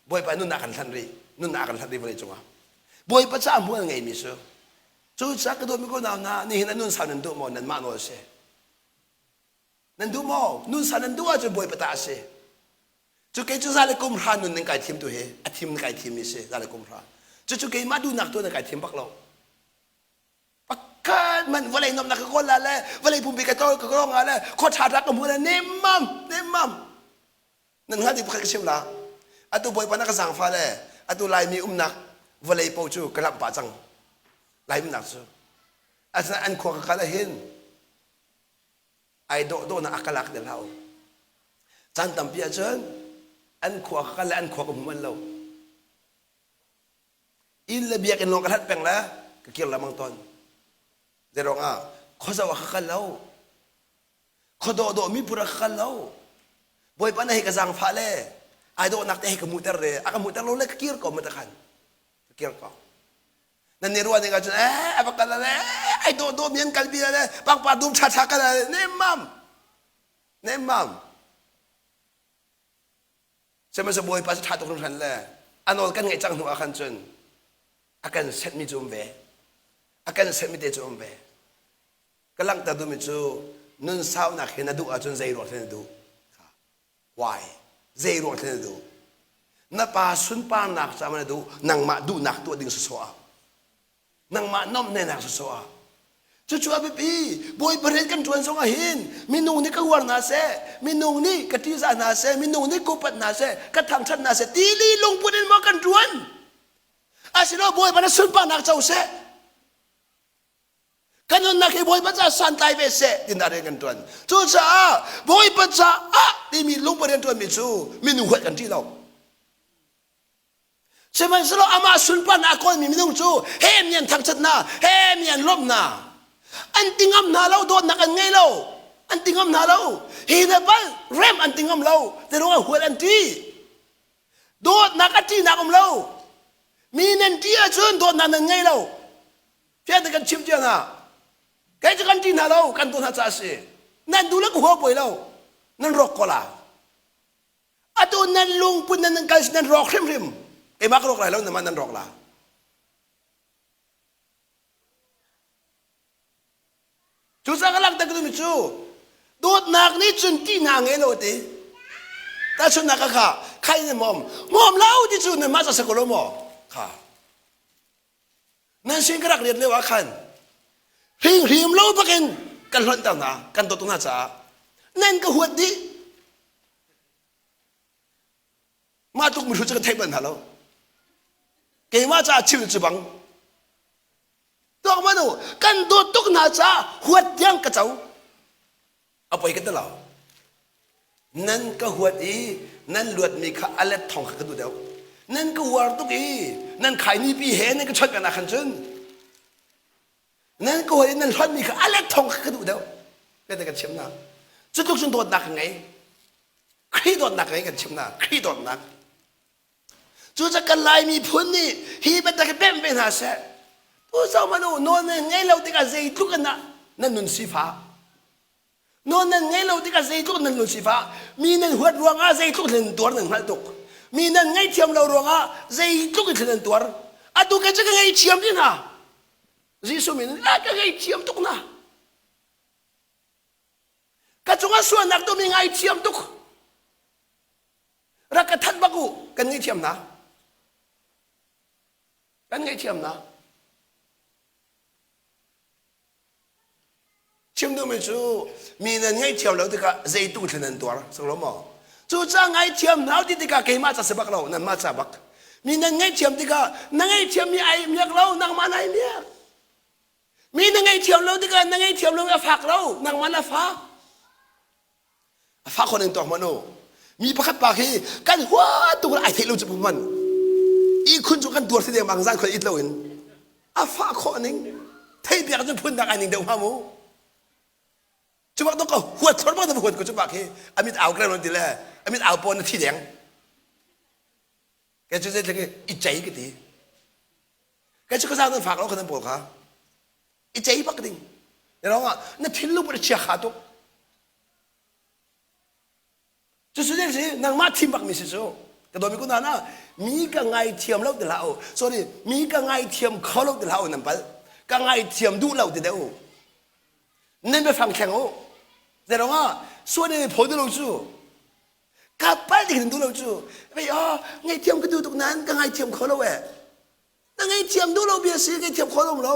Bawipa nunnak kan hlanh rih nunnak kan hlanh rih vawleicung ah Bawipa caah hmual ngeimi cu cucaah ka dawtmi ko nau hna nihin a nun sau nan duh maw nanmah nawl a si nan duh maw nun sau nan duh ahcun Bawipa ta a si cu kei cu za le kum hra nun ning kai thim tu hi a thim kai thim mi si za le kum hra cucu keimah duhnak tu na kai thim bak lo Pakhat man vawlei nuamnak ka kawl la le vawlei pumpi ka tol ka kawng le khua ṭha ṭha ka hmu le nemmam nemmam nan hngal ding pakhat ka chim la atu bawipa na ka zaangfa le atu laimi umnak vawlei po cu ka lamh pah cang lai umnak cu. Asinain an khua ka kal ahhin ai dawh dawhnak a ka lak ti hlah u. Caan tampi ahcun an khua ka kal le an khua ka hmu manh lo. Inn le biakinn lawng ka hlat peng le ka kir lengmang tawn. Zeiruang ah khuazoh ah ka kal lo. Khuadawh dawh miphun ah ka kal lo. Bawipa na hei ka zaangfah le ai dawhnak te hei ka hmuhter re. A ka hmuhter lo le ka kir ko ma ta khan. Ka kir ko. Nan nih ruah ning ahcun eh a va kal le ai dawh dawh mi an kalpi le pangpar dum ṭha ṭha kal nemmam nemmam sihmanhsehlaw Bawipa cu ṭha tuk hringhran le a nawl kan ngaih cang hnu ah khan cun a kan setmi cu um ve a kan setmi te cu um ve ka langhter duhmi cu nun saunak hi na duh ahcun zei ruang na duh Why? Zei ruang thlen na duh? Na pa sunparnak caah na duh, nangmah duhnak tuah ding sawsawh ah. Nangmah nomhnenak sawsawh ah. Cucu a biapi. Bawipa rian kan ṭuan zong ah hin minung nih ka uar hna seh, minung nih ka ṭihzah hna seh, minung nih ka upat hna seh, ka thangṭhat hna seh, tili lungput in maw kan ṭuan? Asilo Bawipa na sunparnak co seh. Kan nunnak hi Bawipa caah santlai ve seh tin dah rian kan ṭuan. Cucaah Bawipa caah timi lungput rian ṭuanmi cu minung huat kan ṭih lo. Sihmanhsehlaw amah sunparnak a kawlmi minung cu he mi an thangṭhat hna, he mi an lawmh hna. An ti ngam hna lo, dawtnak an ngei lo. An ti ngam hna lo. Hi le bal rem an ti ngam lo. Te ruangah huat an ṭih. Dawtnak a ṭihnak um lo. Mi nan ṭih ahcun dawtnak nan ngei lo. Fiang te kan chim cia hna. Kei cu kan ṭih hna lo, kan tuah hna caah a si. Nan duh le ka hua poi lo. Nan rawk ko la. Atu nan lungput nan nan kal si nan rawk hrimhrim. Keimah ka rawk lai lo, namah nan rawk la. Cucaah ka langhter ka duhmi cu dawtnak nih cun ṭihnak ngei lo a ti. Tahchunhnak ka kha khai na mom mom lo ti cu nanmah ca si ko lo maw? Kha. Nan sin ka rak rian lio ah khan hringhrim lo bakin kan hlonhter hna, kan dawt hna caah nan ka huat dih. Mah tluk mihrut cu kan theih bal hna lo. Keimah caah chim cu bang tuak man u kan dawt tuk hna caah huat tiang ka co. A poi ka ti lo. Nan ka huat i nan luatmi kha a let thong kha ka duh deuh. Nan ka uar tuk i nan khaini pi he nan ka chawnh peng ah khan cun nan ka huat i nan hlonhmi kha a let thong kha ka duh deuh. Ka kan chim na. Cu tluk cun dawtnak ka ngei. Khrih dawtnak ngei kan chim na. Khrih dawtnak. Cucaah kan Lai miphun nih hi biatak hi pemh ve hna seh. Tu zoh hmanh u, nawl nan ngei lo tikah zeitluk in dah nan nun sifah. Nawl nan ngei lo tikah zeitluk nan nun sifah. Mi nan huat ruangah zeitluk nan tuar nan hngalh tuk. Mi nan ngaihthiam lo ruangah zeitluk in nan tuar. Atu ke cu ka ngaihthiam ti hna. Jesuh min in ka ngaihthiam tuk hna. Ka cungah sualnak tuahmi ngaithiam tuk. Rak ka that bak u, kan ngaihthiam hna. Kan ngaihthiam hna. Chim duhmi cu mi nan ngaihthiam lo tikah zeitung thlen nan tuar, sang lo maw? Cucaah ngaithiam hna ti tikah keimah ca si bak lo, nanmah ca bak. Mi nan ngaihthiam tikah na ngaihthiam mi ai miak lo, nangmah na ai miak. Mi na ngaihthiam lo tikah na ngaihthiam lo a fak lo, nangmah na fak. A fak khon in tuak hmanh u. Mi pakhat pa khi kan hua tuk ai theih lo cu hman. Ihkhun cu kan tuar si deng bang zan khoi it lo in. A fah khawh ning thei piak cu phun dang ai ning deuh hnga mu. Cu bak ka huat thlor bak na huat ko cu bak khi amit au krem ti le amit au pawn na thi deng. Ke cu zeitluk i cei ka ti. Ke cu ka zang nan fak lo kha nan pawl kha. I cei bak ding. Na na thinlung put a chia kha tuk. Cucu zei si nangmah thim bakmi si cu. Ka dawmi kun hna mi ka ngaithiam lo ti hlah u. Sorry, mi ka ngaithiam kho lo ti hlah u nan palh. Ka ngaithiam duh lo ti deuh u. Nan biafang thleng u. Zei ah sual in phaw duh lo cu. Ka palh ti kan duh lo cu. Vei oh, ngaithiam ka duh tuk nain ka ngaithiam kho lo eh. Na ngaihthiam duh lo bia si, ngaihthiam kho lo lo.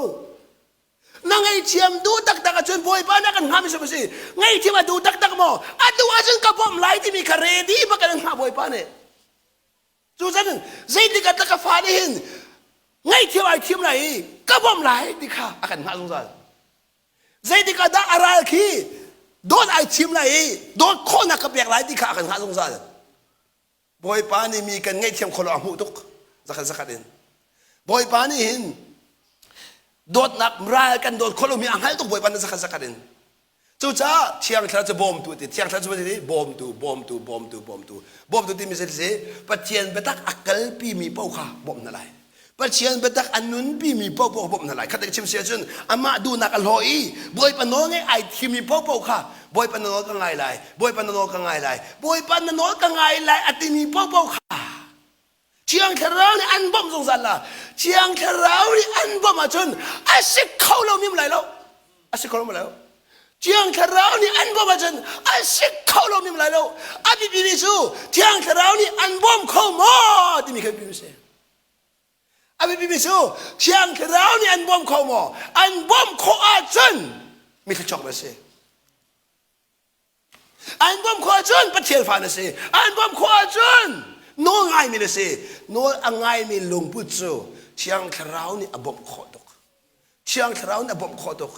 Na ngaihthiam duh taktak ahcun Bawipa na kan hngami a si. Ngaihthiam a duh taktak maw? A duh ahcun ka bawmh lai timi kha ready bak in hngah Bawipa nih. Cucan zeitik ah ka fa nih hin ngaihthiam ai thiam lai i ka bawmh lai ti kha a kan hngah zungzal. Zeitik ah dah a ral khi dawt ai thim lai i dawt khawhnak ka pek lai ti kha a kan hngah zungzal. Bawipa nih mi kan ngaihthiam khawh lo a hmuh tuk zakhat zakhat in. Bawipa nih hin dawtnak ral kan dawt khawh lomi a hngalh tuk Bawipa nih zakhat zakhat in. Cucaah Thiang Thlarau cu bawmtu ti Thiang Thlarau cu ti bawmtu bawmtu bawmtu bawmtu bawmtu timi si si Pathian biatak a kalpi mi paoh kha bawmh hna lai. Pathian biatak a nunpi mi paohpaoh bawmh hna lai. Khat chim si ahcun amah duhnak a hlaw i Bawipa nawl ngeih ai thimmi paohpaoh kha Bawipa na nawl ka ngai lai, Bawipa na nawl ka ngai lai, Bawipa na nawl ka ngai lai a timi paohpaoh kha Thiang Thlarau nih an bawmh zungzal la. Thiang Thlarau nih an bawmh ahcun a si kho lo mi lai lo. A si kho lo lai lo. Thiang Thlarau nih an bawmh ahcun a si kho lo mi lai lo. A biapimi cu Thiang Thlarau nih an bawm kho maw timi kha biapi si. A biapimi cu Thiang Thlarau nih an bawm kho maw? An bawmh khawh ahcun mi thluachuak na si. An bawmh khawh ahcun Pathian fa na si. An bawmh khawh ahcun nawl ngaimi na si. Nawl a ngaimi lungput cu Thiang Thlarau nih a bawmh khawh tuk. Thiang Thlarau nih a bawmh khawh tuk.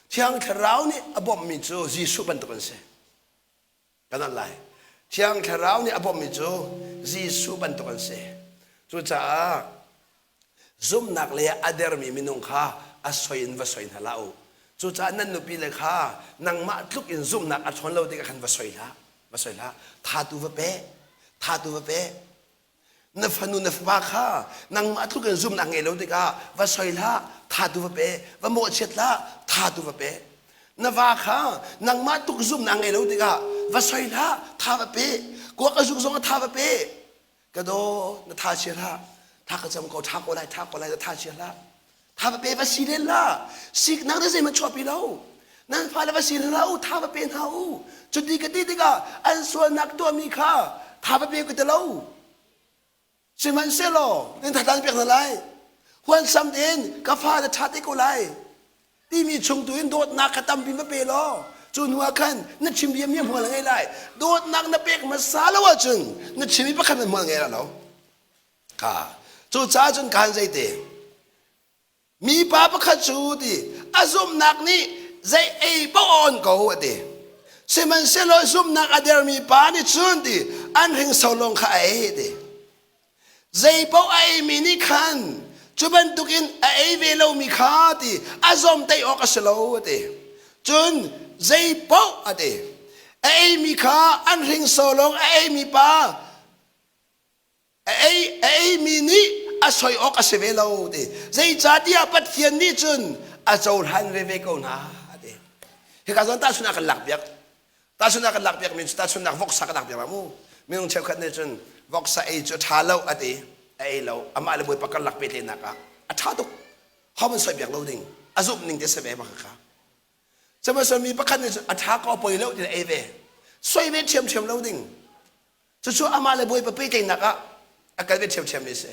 Thiang Thlarau nih a bawmhmi cu Jesuh bantuk an si. Kan an lai. Thiang Thlarau nih a bawmhmi cu Jesuh bantuk an si. Cucaah zumhnak lei ah a dermi minung kha a soi in va soi hna hlah u. Cucaah nan nupile kha nangmah tluk in zumhnak a ṭhawn lo tikah khan va soi hlah. Va soi hlah. Tha tu va pe. Tha tu va pe. Na fanu na fapa kha nangmah tluk in zumhnak ngei lo tikah va soi hlah. Tha tu va pe. Va mawhchiat hlah. Tha tu va pe. Na va kha nangmah tuk zumhnak ngei lo tikah va soi hlah. Tha va pe. Kuak a zuk zong ah tha va pe. Ka daw na tha chia hlah tha ka cam ko tha ko lai tha ko lai na tha chia hlah tha va pe va si len la siknak na zeihmanh chuahpi lo nan fale va si hlah u tha va pe hna u cuti ka ti tikah an sualnak tuahmi kha tha va pe ka ti lo sihmanhsehlaw nan tha tlan pek hna lai huansam tein ka fale tha te ko lai Timi chung tu in dawtnak kha tampi va pe law cu hnu ah khan na chim bia mi hmual ngei lai. Dawtnak na pek hmasa lo ahcun na chim i pakhat na hmual ngei la lo. Kha cucaah cun khan zeite mipa pakhat cu ti a zumhnak nih zei ei paoh a on ko a ti. Sihmanhsehlaw zumhnak a dermi pa nih cun ti an hringso lawng kha a ei ti. Zeipaoh a eimi nih khan cu bantukin a ei ve lomi kha ti a zawmtaih awk a si lo a ti. Cun zeipaoh a ti. A eimi kha an hringso lawng a eimi pa a ei a eimi nih a soi awk a si ve lo ti. Zeicahtiah Pathian nih cun a cohlan veve ko hna a ti. Hika zawn tahchunhnak kan lakpiak. Tahchunhnak kan lakpiak mi cu tahchunhnak voksa kan lakpiak la mu. Minung cheukhat nih cun voksa ei cu a ṭha lo a ti. A ei lo. Amah le Bawipa karlak pehtlaihnak ah a ṭha tuk. Hohmanh soipiak lo ding. A zumh ning te si ve bak kha. Sihmanhsehlaw mi pakhat nih cun a ṭha ko poi lo ti ei ve. Soi ve ṭhiamṭhiam lo ding. Cucu amah le Bawipa pehtlaihnak ah a kal ve ṭhiamṭhiam mi a si.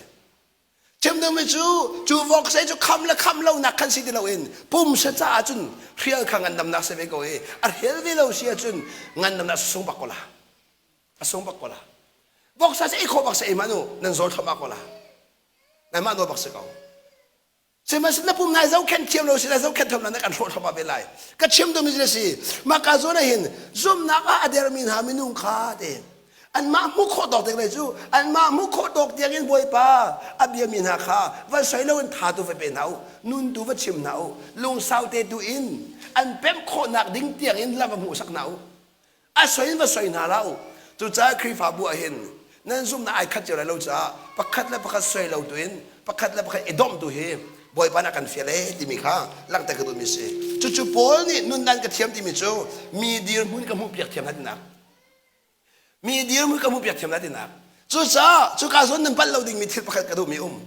Chim dingmi cu cu vokse cu kham le kham lonak khan si ti loin pumsa caah cun hrial kha ngandamnak si ve ko i a hrial ve lo si ahcun ngandamnak sung bak ko la. A sung bak ko la. Voksa cu ei khawh bak si ei mah nu nan zawl thluahmah ko la. Nangmah nawl bak si ko. Sihmanhsehlaw na pum nai zohkhenh thiam lo si na zohkhenh thiam lo na kan hrawh thluahmah ve lai. Ka chim duhmi cu si mah ka zawn ah hin zumhnak ah a dermi hna minung kha te anmah hmuh khawh tawk tiang cu anmah hmuh khawh tawk tiang in Bawipa a biami hna kha va soi loin tha tu va pe hna u nun tu va chim hna u lungsau te tu in an pemh khawhnak ding tiang in lam va hmuhsak hna u A soi in va soi hna hlah u. Cucaah Khrihfabu ah hin nan zumhnak ai khat cio lai lo caah pakhat le pakhat soi lo tu in pakhat le pakhat i domh tu hi Bawipa nih a kan fial ee timi kha langhter ka duhmi a si. Cucu Paul nih nundan ka thiam timi cu mi dirhmun ka hmuhpiak thiam hna tinak. Mi dirhmun ka hmuhpiak thiam hna tinak. Cucaah cuka zawn nan palh lo dingmi thil pakhat ka duhmi um.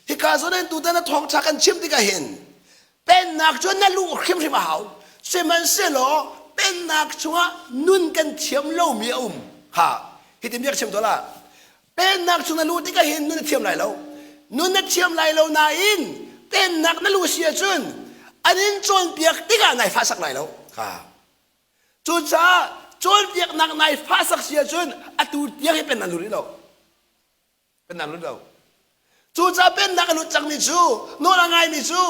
Hika zawn hin tutan a thawngṭha kan chim tikah hin Pennak cu na luh hrimhrim a hau. Sihmanhsehlaw pennak chungah nun kan thiam lomi a um. Ha, hitin bia ka chim tuah la. Pennak chung na luh tikah hin nun na thiam lai lo. Nun na thiam lai lo nain pennak na luh si ahcun an in cawnpiak tikah nai fahsak lai lo. Ha. Cucaah cawnpiaknak nai fahsak si ahcun atu tiang hi pennak lu rih lo. Pennak lut lo. Cucaah pennak a lut cangmi cu nawl a ngaimi cu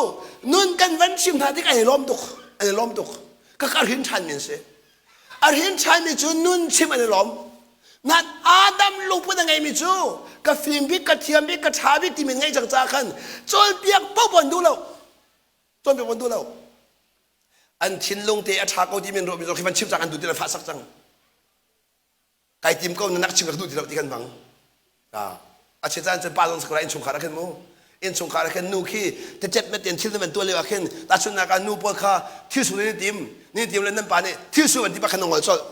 nun kan van chim hna tik ai lawm tuk. An i lawm tuk. Ka ka hrin ṭhanmi an si. A hrin ṭhanmi cu nun chim an i lawm. Nan Adam lungput a ngeimi cu ka fim bik, ka thiam bik, ka ṭha bik timi ngeih cang caah khan cawnpiak paoh an duh lo. Cawnpiak an duh lo. An thinlung te a ṭha ko timi an ruahmi zong khi van chim cang an duh ti lo, fahsak cang. Kai tim ko na nak chim ka duh ti lo ti kan hmang. A chia caan cun pa zong sakra innchungkhar ah khin mu. Innchungkhar ah khin nu khi tecet met in thil na van tuah lio ah khin tahchunhnak ah nu pawl kha thil su nan i tim, nan i tim le nan pa nih thil su an ti bak khan na ngol colh.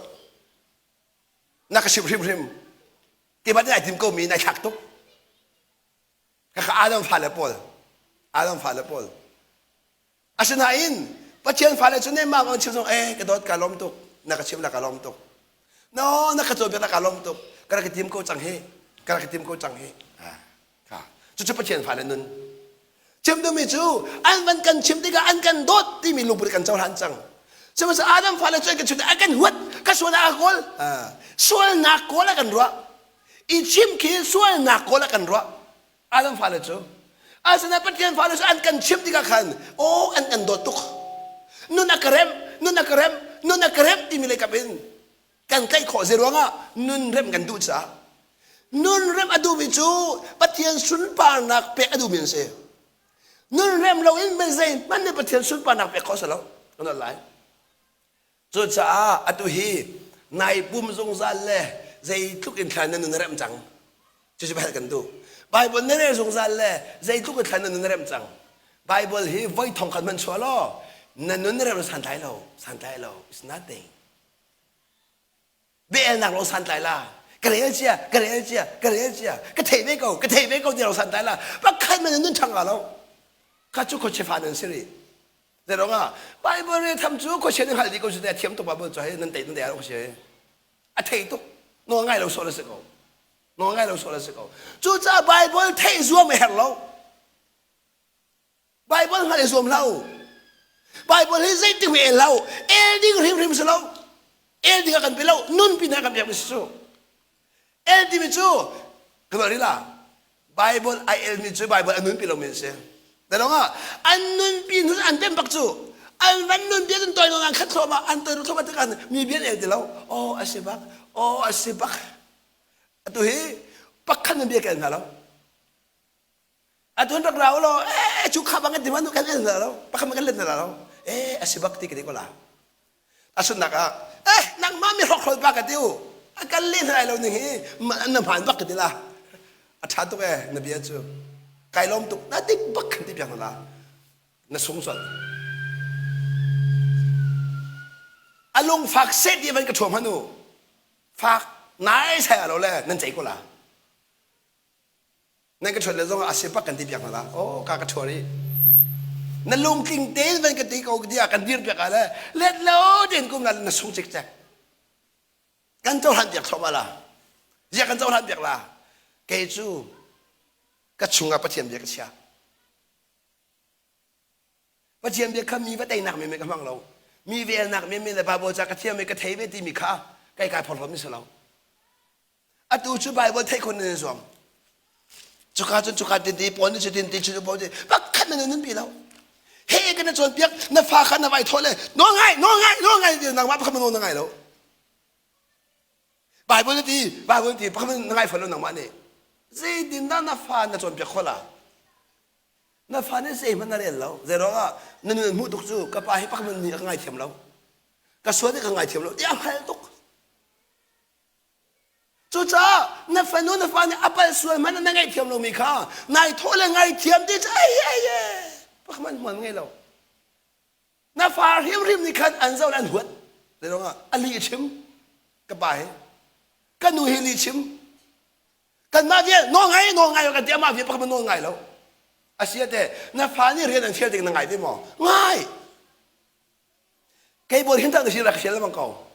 Na ka chimh hrimhrim. Keimah nih ai tim ko mi nai thlak tuk. Kaka Adam fale pawl. Adam fale pawl. Asinain Pathian fale cu nemah an chim zong eh ka dawt ka lawm tuk na ka chim la ka lawm tuk no na ka cawnpiak la ka lawm tuk ka rak i tim ko cang hi ka rak i tim ko cang hi cucu Pathian fale nun chim duhmi cu an van kan chim tikah an kan dawt timi lungput kan cohlan cang sihmanhsehlaw Adam fale cu an kan chim tikah an kan huat ka sualnak a kawl sualnak kawl a kan ruah i chim khi sualnak kawl a kan ruah Adam fale cu asinain Pathian fale cu an kan chimh tikah khan aw an kan dawt tuk nun a ka remh nun a ka remh nun a ka remh timi lei kap in kan tlaih khawh zei ruangah nun remh kan duh caah nun remh a duhmi cu Pathian sunparnak pek a duhmi an si nun rem loin zei hmanh nih Pathian sunparnak pek khawh si lo kan lai Cucaah atu hi nai pum zungzal le zeitluk in thlan na nun a remh cang. Cucu bel kan duh. Bible na rel zungzal le zeitluk in thlan na nun a remh cang. Bible hi voi thong khat hmanh chuah law na nun na remh santlai lo, santlai lo. It's nothing. Biaelnak lawng santlai la. Ka rel cia, ka rel cia, ka rel cia. Ka thei ve ko, ka thei ve ko ti lawng santlai la. Pakhat hmanh na nun ṭhang la lo. Kha cu khuachia fa nan si rih. Zeiruangah Bible rel tham cu khuachia nih hngalh dih ko cu a thiam tuk Bible cu hei nan tei nan tei khuachia hi a thei tuk nawl ngai lo sawh na si ko nawl ngai lo sawh na si ko cucaah Bible theih zuam a herh lo Bible hngalh i zuam hlah u Bible hi zeitik hme el hlah u el ding hrimhrim si lo el ding ah kan pe lo nun pin ah kan pek mi si cu El timi cu ka ruah rih la Bible ai elmi cu Bible a nunpi lomi an si. Dalong ah an nunpi hnu an pem bak cu an van nunpi an toi an khat thluahmah an toi thluahmah tikah mi bia an el ti lo. Oh a si bak oh a si bak atu hi pakhat nan bia ka el hna lo. Atu an rak ra law eh cu kha bang an ti man kan el hna lo pakhat man kan let hna lo eh a si bak ti ka ti ko la. Asunnak ah eh nangmah mi hrokhrol pa ka ti u a kan leh hna lai lo ning hi na hmaan bak ka ti la a ṭha tuk eh na bia cu kai lawm tuk na dik bak kan ti piak na la na sung colh a lungfak set ti van ka ṭhuam han u fak nai sai lo le nan ceih ko la Nan ka ṭhuat le zongah a si bak kan ti piak hna la. Oh, ka ka ṭhuat i. Na lungtling tein van ka ti ko tiah kan dir piak ah le let lo tein kum na na sung cikcek. Kan cohlan piak thluahmah la. Ziah kan cohlan piak la. Kei cu ka chungah Pathian bia ka chia. Pathian bia kha mi va teinak men ka hmang lo. Mi velnak men men le Bible ca ka thiam i ka thei ve timi kha kai kai phorhlawt mi si lo. Atu cu Bible theih khun in zuam. Cuka cun cuka tin ti pawn cu tin ti cu pawn ti pakhat na nun pi lo. He kan na cawnpiak na fa kha na vai thawh le nawl ngai nawl ngai nawl ngai ti nangmah pakhat nawl na ngai lo. Bible na ti Bible na ti pakhat na ngai fawn lo nangmah nih. Zeitin dah na fa na cawnpiak khawh la? Na fa nih zeihmanh na rel lo. Zei ruangah na nun hmuh tuk cu ka pa hi pakhat nih a ka ngaithiam lo. Ka sual nih ka ngaithiam lo. Ti a hngal tuk. Cucaah na fanu na fa nih a palh sual hmanh na ngaihthiam lomi kha nai thawh le ngaithiam ti cu ei ei ei pakhat hmual ngei lo. Na fa hrimhrim nih khan an zoh le an huat. Zeiruangah a lih chim ka pa hi ka nu hi lih chim kanmah vial nawl ngai nawl ngai kan ti amah vial pakhat nawl ngai lo. Asia te na fa nih rian an fial ding na ngai ve maw? Ngai. Kei bawl hin tak na si rak fial lengmang ko.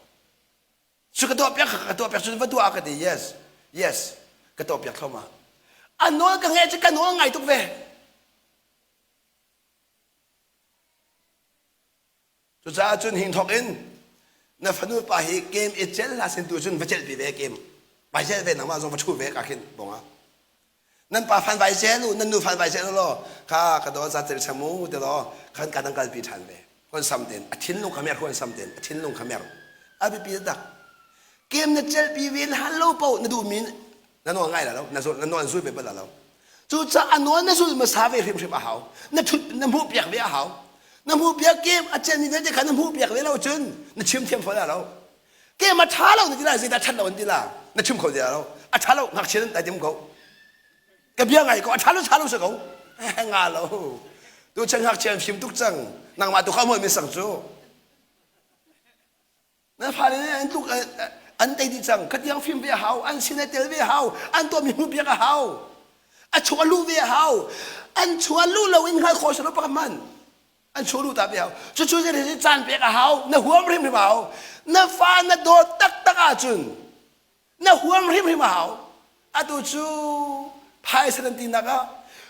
Cu ka tuahpiak ka tuahpiak cu va tuah ka ti yes yes ka tuahpiak thluahmah a nawl ka ngeih cu ka nawl ngai tuk ve cucaah cun hin thawk in na fanu pa hi kem i cel hlah sin tu cun va celh pi ve kem vai cel ve nangmah zong va ṭhu ve ka khin bong ah nan pa fan vai cel u nan nu fan vai cel u law kha ka daw za cel samu te law khan ka dang kalpi ṭhan ve. Huansam tein a thinlung kha mer huansam tein a thinlung kha mer. A biapi tak. Kem na celpi ve na hal lo paoh na duhmi na nawl ngai la lo na zul na nawl zul ve bal la lo. Cucaah a nawl na zul hmasa ve hrimhrim a hau. Na thut na hmuh piak ve a hau. Na hmuh piak kem a celmi vialte kha na hmuh piak ve lo cun na chim thiam fawn la lo. Kem a ṭha lo na ti lai zeidah ṭhat lo an ti la na chim kho ti la lo. A ṭha lo ngakchia nan tai tim ko. Ka bia ngai ko a ṭha lo ṭha lo si ko. Nga lo. Tu chan ngakchia an fim tuk cang. Nangmah tu kha mual mi sang cu. Na fale nih an tluk an tei dih cang. Khatiang fim ve a hau, an sin ai tel ve a hau, an tuahmi hmuh piak a hau. A chung a luh ve a hau. An chung a luh lo in hngal khawh si lo pakhat hmanh. An chung a luh ta ve hau. Cucu zei caan pek a hau, na huam hrimhrim a hau. Na fa na dawt taktak ahcun na huam hrimhrim a hau. Atu cu phaisa nan tinak ah,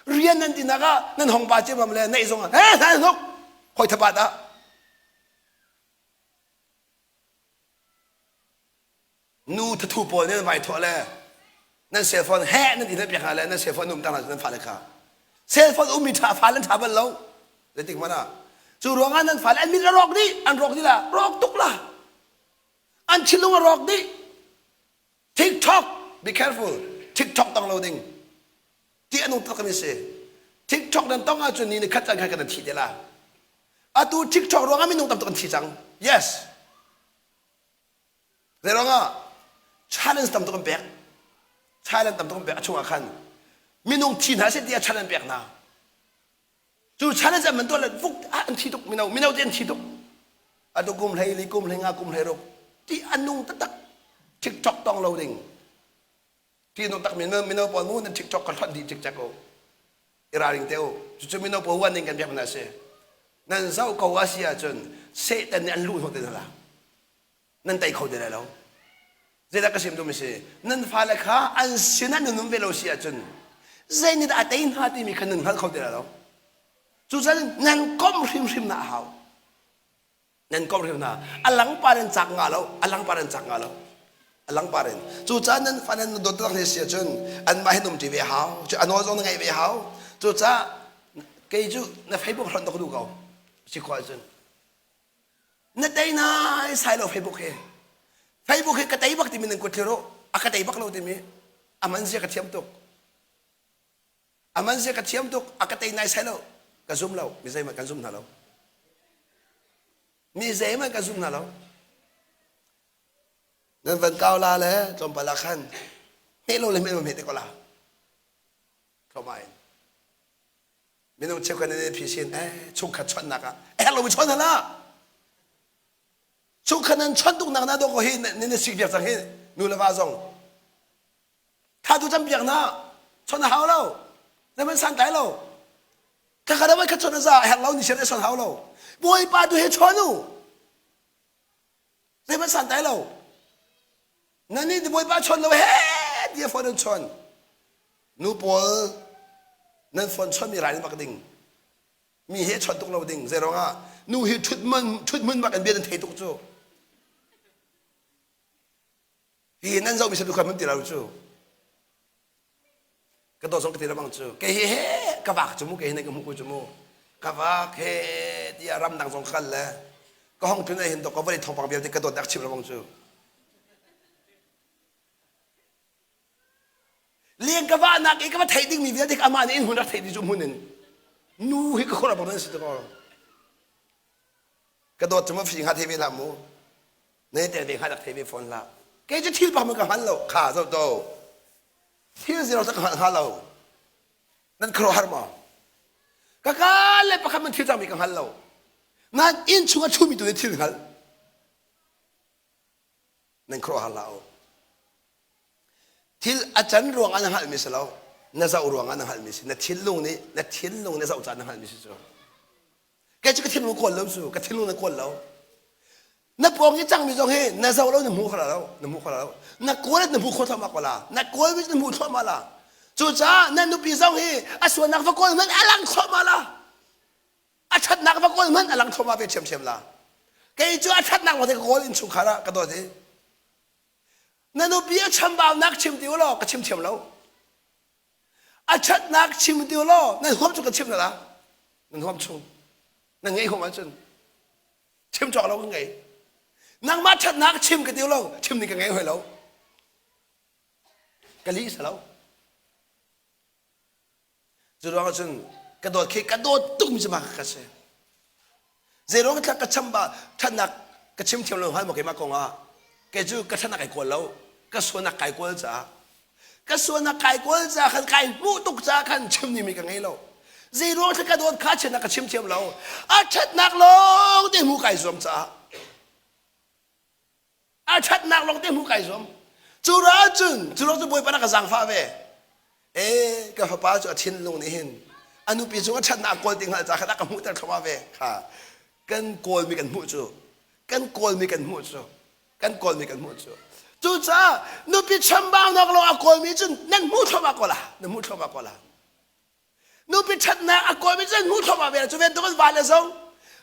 rian nan tinak ah nan hong pa ciammam le neih zong ah, he hna hnuk, hoi thapa dah. Nu thathu pawl nih nan vai thawh le nan cell phone heh nan ti nan pek hna le nan cell phone um tang hna nan fale kha cell phone ummi ṭha fale an ṭha bal lo zeitik hmanh ah cu ruangah nan fale an mit a rawk dih an rawk dih la rawk tuk la an thinlung a rawk dih TikTok be careful TikTok tong lo ding ti a nung tuk mi si TikTok nan tong ahcun ni ni khat cang khan kan thi te la atu TikTok ruangah minung tam tuk an thi cang yes Zei ruangah challenge tam tuk an pek. Challenge tam tuk an pek a chungah khan minung thi hna seh tiah challenge an pek hna. Cu challenge an man tuah le vuk ah an thi tuk mino mino te an thi tuk. Atu kum hlei li kum hlei nga kum hlei ruk ti a nung taktak TikTok tong lo ding. Ti nung tak mino mino pawl mu nan TikTok ka hlonh dih cikcek u. I ralring te u. Cucu mino pawl wan ning kan biak hna si. Nan zoh ko a si ahcun Satan nih an luh hnawh te hna la. Nan tei kho te lai lo. Zeidah ka sim duhmi si? Nan fale kha an sinah nan um ve lo si ahcun zei nih dah a tei hna timi kha nan hngal kho te lai lo. Cucaah nan komh hrimhrim na a hau. Nan komh hrim hna. A langpar in cak nga lo. A langpar in cak nga lo. A langpar in. Cucaah nan fale nan dawt tak hna si ahcun anmah hin um ṭi ve hau. Cu a nawl zong na ngaih ve hau. Cucaah kei cu na Facebook hlonh ka duh ko. Si khawh ahcun. Na tei nai sai lo Facebook hi. Facebook hi ka tei bak timi nan kut thlir u. A ka tei bak lo timi. A man zia ka thiam tuk. A man zia ka thiam tuk. A ka tei nai sai lo. Ka zum lo. Mi zeihmanh kan zum hna lo. Mi zeihmanh kan zum hna lo. Nan van kau la le tlawmpal ah khan hmeh lo le hmeh lo hmeh te ko la. Tlawmah in. Minung cheukhat nih phisin eh chungkhat chawnhnak ah a herh lomi chawn hlah. Chungkhat nan chawnh tuk nak na dawh ko hi nan na sik viak cang hi nu le va zong. Tha tu cam piak na chawn a hau lo. Zeihmanh san tlai lo. Khakha da khat chawn a za a herh lo ni sian chawn hau lo. Bawipa tu he chawn u. Zeihmanh san tlai lo. Nan nih Bawipa chawn lo he tiah phone an chawn. Nu pawl nan phone chawnmi rai bak ding. Mi he chawnh tuk lo ding. Zei ruangah nu hi ṭhut hmun bak in bia nan thei tuk cu. Hi nan zohmi sabi khuan ti lo cu. Ka dawt zong ka ti bang cu. Kei hi he ka vak cu mu kei hi nan ka hmuh ko cu mu. Ka vak he tiah ramdang zong ka kal le ka hong tlun ai hin to ka vawlei thawngpang vialte ka dawt dak chim lo bang cu. Leng ka vahnak i ka va theih dingmi vialte amah nih in hun rak theih dih cu hmun in nu hi ka khuara bang nan si ko. Ka dawt cu ma fi hnga thei ve hlah mu. Na tel ve hnga rak thei ve fawn hlah. Kei cu thil bak man ka hngal lo. Kha zo to. Thil zero ka hngal hnga lo. Nan khuaruahhar maw? Ka ka le pakhat man thil cangmi ka hngal lo. Nan inn chung a ṭhumi tu nih thil hngal. Nan khuaruahhar hlah u. Thil a can ruangah na hngalhmi si lo. Na zoh ruangah na hngalhmi si. Na thinlung nih na thinlung nih zoh caan na hngalhmi si cu. Kei cu ka thinlung kawl lo cu. Ka thinlung na kawl lo. Na pawng i cangmi zong hi na zoh lo na hmu kho lo. Na hmu kho lo. Na kawl na hmu kho thluahmah ko la. Na kawl mi na hmu thluahmah la. Cucaah na nupi zong hi a sualnak va kawl hmanh a lang thluahmah la. A ṭhatnak va kawl hmanh a lang thluahmah ve ṭhiamṭhiam la. Kei cu a ṭhatnak lawng te ka kawl innchungkhar ah ka dawt i na nupi a chambaunak chim ti u law ka chim thiam lo. A ṭhatnak chim ti u law nan huam chung ka chim na la. Nan huam chung. Nan ngeih huam ahcun. Chim cawk lo ka ngei. Nangmah ṭhatnak chim ka ti lo, chim ding ka ngei hoi lo. Ka lih si lo. Cu ruangah cun ka dawt khi ka dawt tukmi cu mah ka si. Zeiruang thla ka cham ba ṭhatnak ka chim thiam lo hngal maw keimah kong ah kei cu ka ṭhatnak kai kawl lo ka sualnak kai kawl caah ka sualnak kai kawl caah khan kai hmuh tuk caah khan chim dingmi ka ngei lo. Zeiruang thla ka dawt kha chiatnak ka chim thiam lo a ṭhatnak lawng te hmuh kai zuam caah A ṭhatnak lawng te hmuh kai zuam. Cu ral cun, cu lawng cu Bawipa na ka zaangfah ve. E, ka fapa cu a thinlung nih hin a nupi cung a ṭhatnak a kawl ti hngalh ca khan a ka hmuhter thluahmah ve. Kha kan kawlmi kan hmuh cu, kan kawlmi kan hmuh cu, kan kawlmi kan hmuh cu. Cucaah nupi chambaunak lawng a kawlmi cun nan hmuh thluahmah ko la, nan hmuh thluahmah ko la. Nupi ṭhatnak a kawlmi cu nan hmuh thluahmah ve cu bantuk in vale zong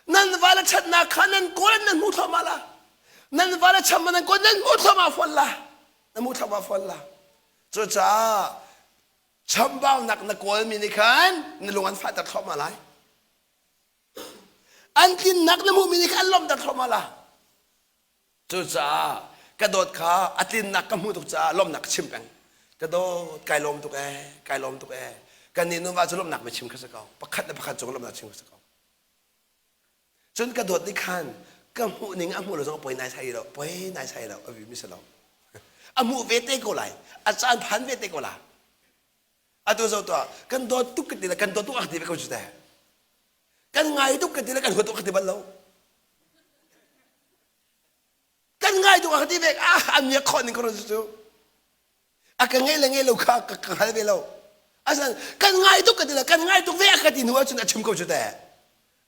nan vale ṭhatnak kha nan kawl in nan hmuh thluahmah la. Nan vale cham nan kawl nan hmuh thluahmah fawn la. Nan hmuh thluahmah fawn la. Cucaah chambaunak na kawlmi nih khan na lung an fahter thluahmah lai. An tlinnak na hmuhmi nih khan an lawmhter thluahmah la. Cucaah ka dawt kha a tlinnak ka hmuh tuk caah lawmhnak ka chim peng. Ka dawt, kai lawm tuk ee, kai lawm tuk ee. Kan nih nuva cu lawmhnak biachim kha si ko. Pakhat le pakhat cung lawmhnak chim kha si ko. Cun ka dawt nih khan ka hmuh ning a hmuh lo zong poi nai sai lo, poi nai sai lo, a mi si lo. A hmuh ve te ko lai. A caan phan ve te ko la. Atu zo tuah, kan dawt tuk ka ti le kan dawt tuk a ka ti ve ko cu teh. Kan ngai tuk ka ti le kan huat tuk ka ti bal lo. Kan ngai tuk a ka ti ve ah an miak khawh ning ko cu a ka ngei le ngei lo kha ka ka hngal ve lo. Asan kan ngai tuk ka ti le kan ngai tuk ve a ka ti hnu ahcun a chim ko cu teh.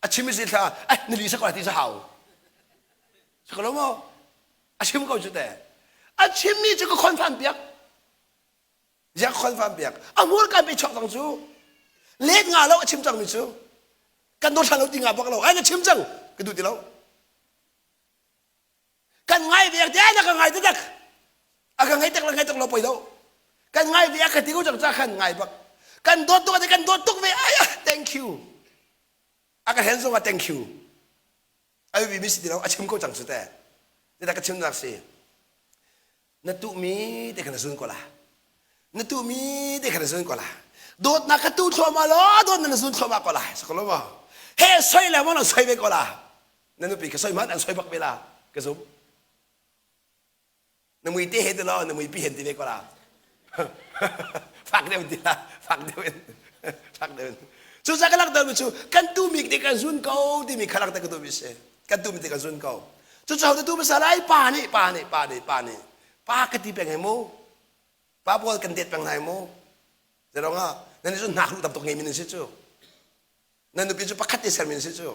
A chim si thla eh nili sa ko ti sa hau. Sa ko lo maw? A chim ko cu teh. A chimmi cu ka confirm piak. Ziah confirm piak. A hmurka pe chuak cang cu. Let nga lo a chim cangmi cu. Kan dawt hlan lo ti nga bak lo. Ai na chim cang. Ka duh ti lo. Kan ngai ve te na ka ngai taktak. A ka ngai tak le ngai tak lo poi lo. Kan ngai ve a ka ti ko cang ca khan ngai bak. Kan dawt tuk kan dawt tuk ve ai thank you. A ka hen zong ah thank you. Ai bi mi si ti lo a chim ko cang cu te. Te ka chim nak si. Na tuhmi te kha na zun ko la. Na tuhmi te kha na zun ko la. Dawtnak ka tu thluahmah law dawtnak na zun thluahmah ko la. Sakolo ma. He soi le mo na soi ve ko la. Na nupi ka soi hmanh an soi bak ve la. Ka zum. Na mui te he ti law na mui pi hen ti ve ko la. Fak deuh ti la. Fak deuh in. Fak deuh in. Cu ca ka langhter mi cu kan tuhmi te kan zun ko timi kha langhter ka duhmi si. Kan tuhmi te kan zun ko. Cucu hote tu hmasa lai pa nih pa nih pa nih pa nih pa ka ti peng he mu pa pawl kan det peng hna mu zerong ah nan cu hnak lu tam tuk ngei min si cu nan nupi cu pakhat te ser min si cu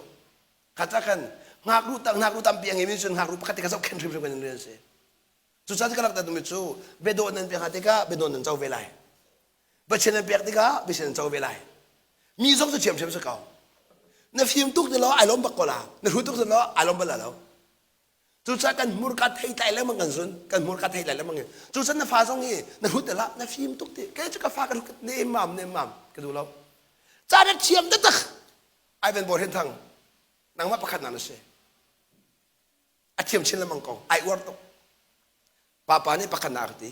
kha ta kan ngak lu tam ngak lu tampi a ngei min cu ngak lu pakhat te ka zoh khen hrimhrim kan rian si cucaah ka rak mi cu biadawh nan pek hna tikah biadawh nan co ve lai Pathian nan pek tikah Pathian nan co ve lai mi zong cu thiamthiam si ko na fim tuk ti law ai lawm bak ko la na hru tuk ti law ai lawm bal la lo cucaah kan hmurka thei tlai lengmang kan zun kan hmurka thei tlai lengmang cucaah na fa zong hi na hrut la na fim tuk ti kei cu ka fa ka ne mam ne mam ka duh lo ca na thiam taktak Ivan Bor Hin Thang nangmah pakhat na na si a thiam chin lengmang ko ai uar tuk papa nih pakhat na ka ti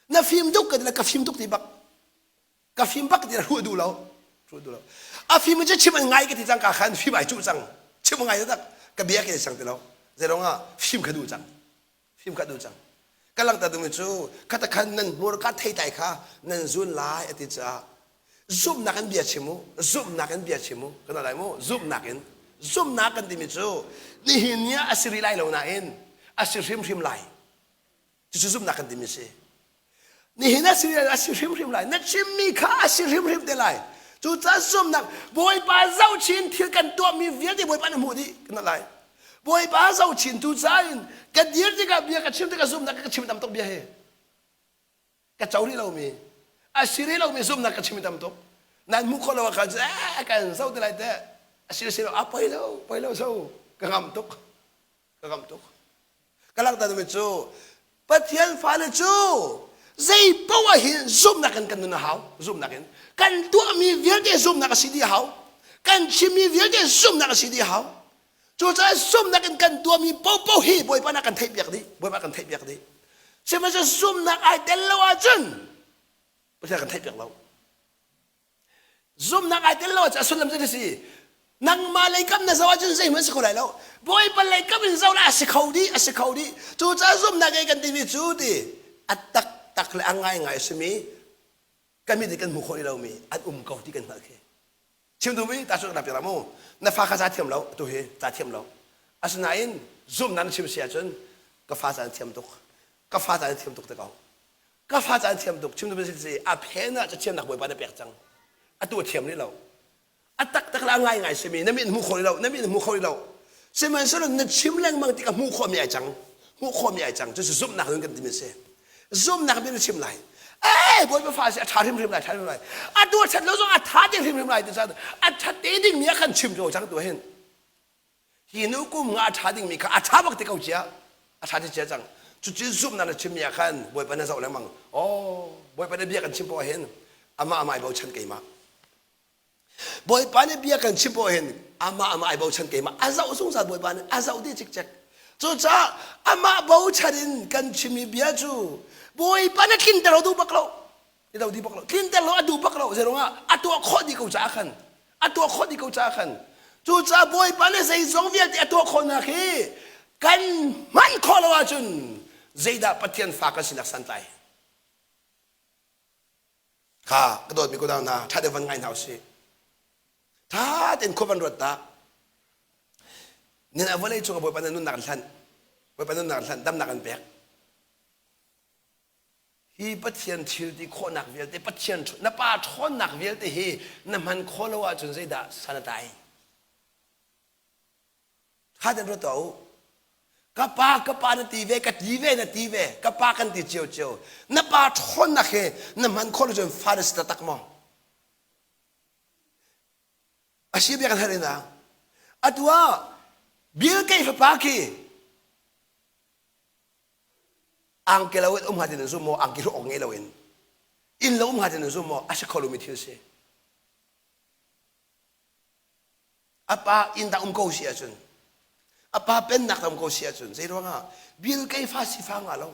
Na fim tuk ka ti ka fim tuk ti bak. Ka fim bak ti ruah duh lo. Ruah duh lo. A fim cu chim an ngai ka ti cang ka khan fim ai cuh cang. Chim ngai tak ka bia ke cang ti lo. Zeirong ah fim kha duh cang. Fim kha duh cang. Ka langhter dingmi cu khata khan nan hmurka theitlai kha nan zun lai a ti caah zumhnak in bia chim u zumhnak in bia chim u kan lai mu zumhnak in zumhnak kan timi cu nihin ni ah a si rih lai lo nain a si hrimhrim lai cucu zumhnak kan timi si nihin a si a si hrimhrim lai na chimmi kha a si hrimhrim te lai cucaah zumhnak bawipa zohchin thil kan tuahmi vialte bawipa na hmuh dih kan lai bawipa zohchin tu caah in ka dir tikah bia ka chim tikah zumhnak ka chim tam tuk bia hi ka co rih lomi a si rih lomi zumhnak ka chim tam tuk nan hmuh khawh lo ah khan eh kan zo te lai teh a si si lo a poi lo poi lo so ka ngam tuk ka ngam tuk ka langhter mi cu Pathian fale cu zei poah hin zumhnak in kan nun a hau zumhnak in kan tuahmi vialte zumhnak a si dih a hau. Kan chimmi vialte zumhnak a si dih hau. Cucaah zumhnak in kan tuahmi popo hi Bawipa na kan theihpiak dih. Bawipa kan theihpiak dih. Sihmanhsehlaw zumhnak ai tel lo ahcun Pathian kan theihpiak lo. Zumhnak ai tel lo ahcun a sullam cu si. Nangmah lei kam na zoh ahcun zeihmanh si kho lai lo. Bawipa lei kam in zoh la a si kho dih, a si kho dih. Cucaah zumhnak ei kan timi cu ti a taktak le a ngaingai a simi kan mit nih kan hmu khawh rih lomi an um ko ti kan hngalh khi. Chim duhmi ta cu na mu na fa kha ca thiam lo tu hi ca thiam lo asinain zumhnak na chim si ahcun ka fa ca thiam tuk ka fa ca thiam tuk te ko ka fa ca thiam tuk chim duhmi si a phen ah cathiamnak bawipa na pek cang atu a thiam rih lo a taktak la ngai ngai simi na mit hmu kho rih lo na mit hmu kho rih lo sihmanhsehlaw na chim lengmang tikah hmuh khawhmi ai cang hmuh khawhmi ai cang cu zumhnak nun kan timi si zumhnak bia na chim lai ee bawipa fa si a ṭha hrimhrim lai ṭha hrimhrim lai a tu a ṭhat lo zong a ṭha te hrimhrim lai ti caan a ṭhat te ding mi a kan chim ko cang tu hin hi nu kum nga a ṭha ding mi kha a ṭha bak te ko cia a ṭha te cia cang cucu zumhnak na chim mi ah khan bawipa na zoh lengmang oh bawipa na bia kan chim poah hin amah amah ai bochan keimah Bawipa nih bia kan chim poah hin amah amah ai bochan keimah a zoh zungzal Bawipa nih a zoh dih cikcek. Cucaah amah bochan in kan chimmi bia cu Bawipa nih tlinter lo duh bak lo. I lo dih bak lo. Tlinter lo a duh bak lo. Zeiruangah a tuah khawh dih ko caah khan a tuah khawh dih ko caah khan cucaah Bawipa nih zeizong vialte a tuah khawhnak hi kan hman khawh lo ahcun zeidah Pathian fa kan sinak santlai Kha ka dawtmi kunau hna ṭha deuh van ngai hna usih. Ṭha tein khua van ruat ta. Nin a vawlei cung ah Bawipa na nunnak an hlanh. Bawipa nunnak an hlanh, damnak an pek. Hi Pathian thil ti khawhnak vialte, Pathian na pa ṭhawnnak vialte hi na hman khawh lo ahcun zeidah san a tlai? Kha den ruat tuah u. Ka pa, ka pa na ti ve, ka ti ve, na ti ve, ka pa kan ti cio cio. Na pa ṭhawnnak he na hman khawh lo cun fa na si taktak maw? A si bia kan hal ina. Atu ah Bill Gates fapa khi angke lo in um hnga ti nan zum maw? Angki hruk awk ngei lo in. Inn lo um hnga ti nan zum maw? A si kho lomi thil si. A pa inn dah um ko si ahcun a pa pennak dah um ko si ahcun zei ruangah bil kei fa si fa nga lo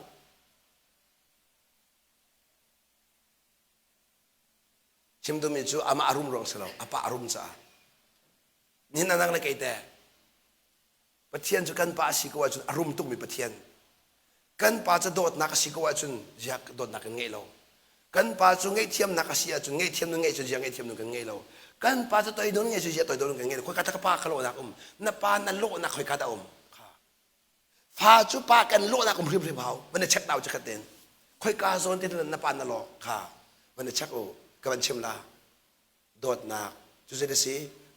chim duhmi cu amah a rum ruang si lo a pa a rum caah nihin nang le kei teh Pathian cu kan pa a si ko ahcun a rum tukmi Pathian. Kan pa cu dawtnak a si ko ahcun ziak dawtnak kan ngeih lo. Kan pa cu ngaihthiamnak a si ahcun ngaihthiam nun ngeih cu ziak ngaihthiam nun kan ngei lo. Kan pa cu toidor ngeih cu ziak toidor nun kan ngei lo. Khoika dah ka pa kha lawhnak um? Na pa na lawhnak khoika dah um? Kha. Fa cu pa kan lawhnak um hrimhrim hau. Van i check dau chikkhat ten. Khoika zawn te na pa na lawh kha van i check u. Ka van chim la. Dawtnak cu zei a si?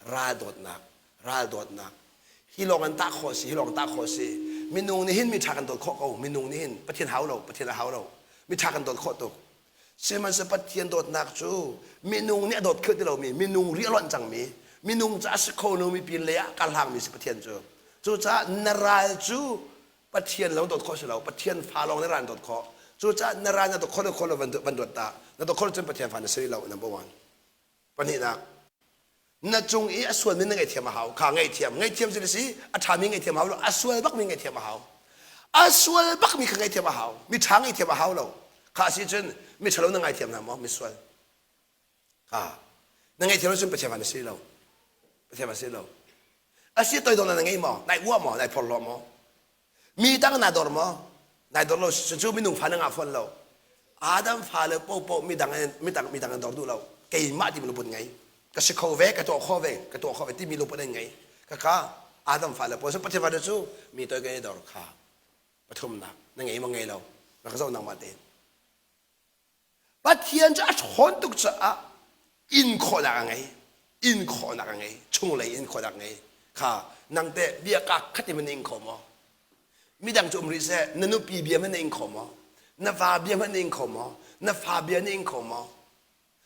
Ral dawtnak. Ral dawtnak. Hi lawng an tah khawh si, hi lawng tah khawh si. Minung nih hin mi ṭha kan dawt khawh ko. Minung nih hin Pathian hau lo, Pathian a hau lo. Mi ṭha kan dawt khawh tuk. Sihmanhsehlaw Pathian dawtnak cu minung nih a dawt khawh ti lomi, minung ri a lonh cangmi, minung ca a si kho lomi pin lei ah kar hlangmi si Pathian cu. Cucaah na ral cu Pathian lo dawt khawh si lo. Pathian fa lawng nih ral an dawt khawh. Cucaah na ral na dawt khawh lo khawh lo van dawt ta. Na dawt khawh lo cun Pathian fa na si rih lo, number one. Pahnihnak, na cung i a sualmi na ngaihthiam a hau. Kha ngaihthiam. Ngaihthiam cu si a ṭhami ngaihthiam hau lo. A sual bakmi ngaihthiam a hau. A sual bakmi kha ngaihthiam a hau. Mi ṭha ngaihthiam a hau lo. Kha si cun mi ṭhalo na ngaithiam hna maw? Misual. Kha na ngaihthiam lo cun Pathian fa na si lo. Pathian fa si lo. A si toidor na ngei maw? Nai uah maw? Nai phorhlaw maw? Mi tang na dor maw? Nai dor lo cu minung fa na ngah fawn lo. Adam fa le popo midang midang midang an dor duh lo. Keimah timi lungput ngei. Ka si kho ve, ka tuah kho ve, ka tuah kho ve timi lungput an ngei. Kaka Adam fa le po Pathian fa le cu mi toi kan i dor kha. Pathumnak na ngei ma ngei lo. Rak zoh nangmah tein. Pathian cu a ṭhawn tuk caah in khawhnak a ngei. In khawhnak a ngei. Chunglei in khawhnak a ngei. Kha nang teh bia ka khat in na ing kho maw? Midang cu um rih seh, na nupi bia hmanh na ing kho maw? Na va bia hmanh na ing kho maw? Na fa bia na ing kho maw?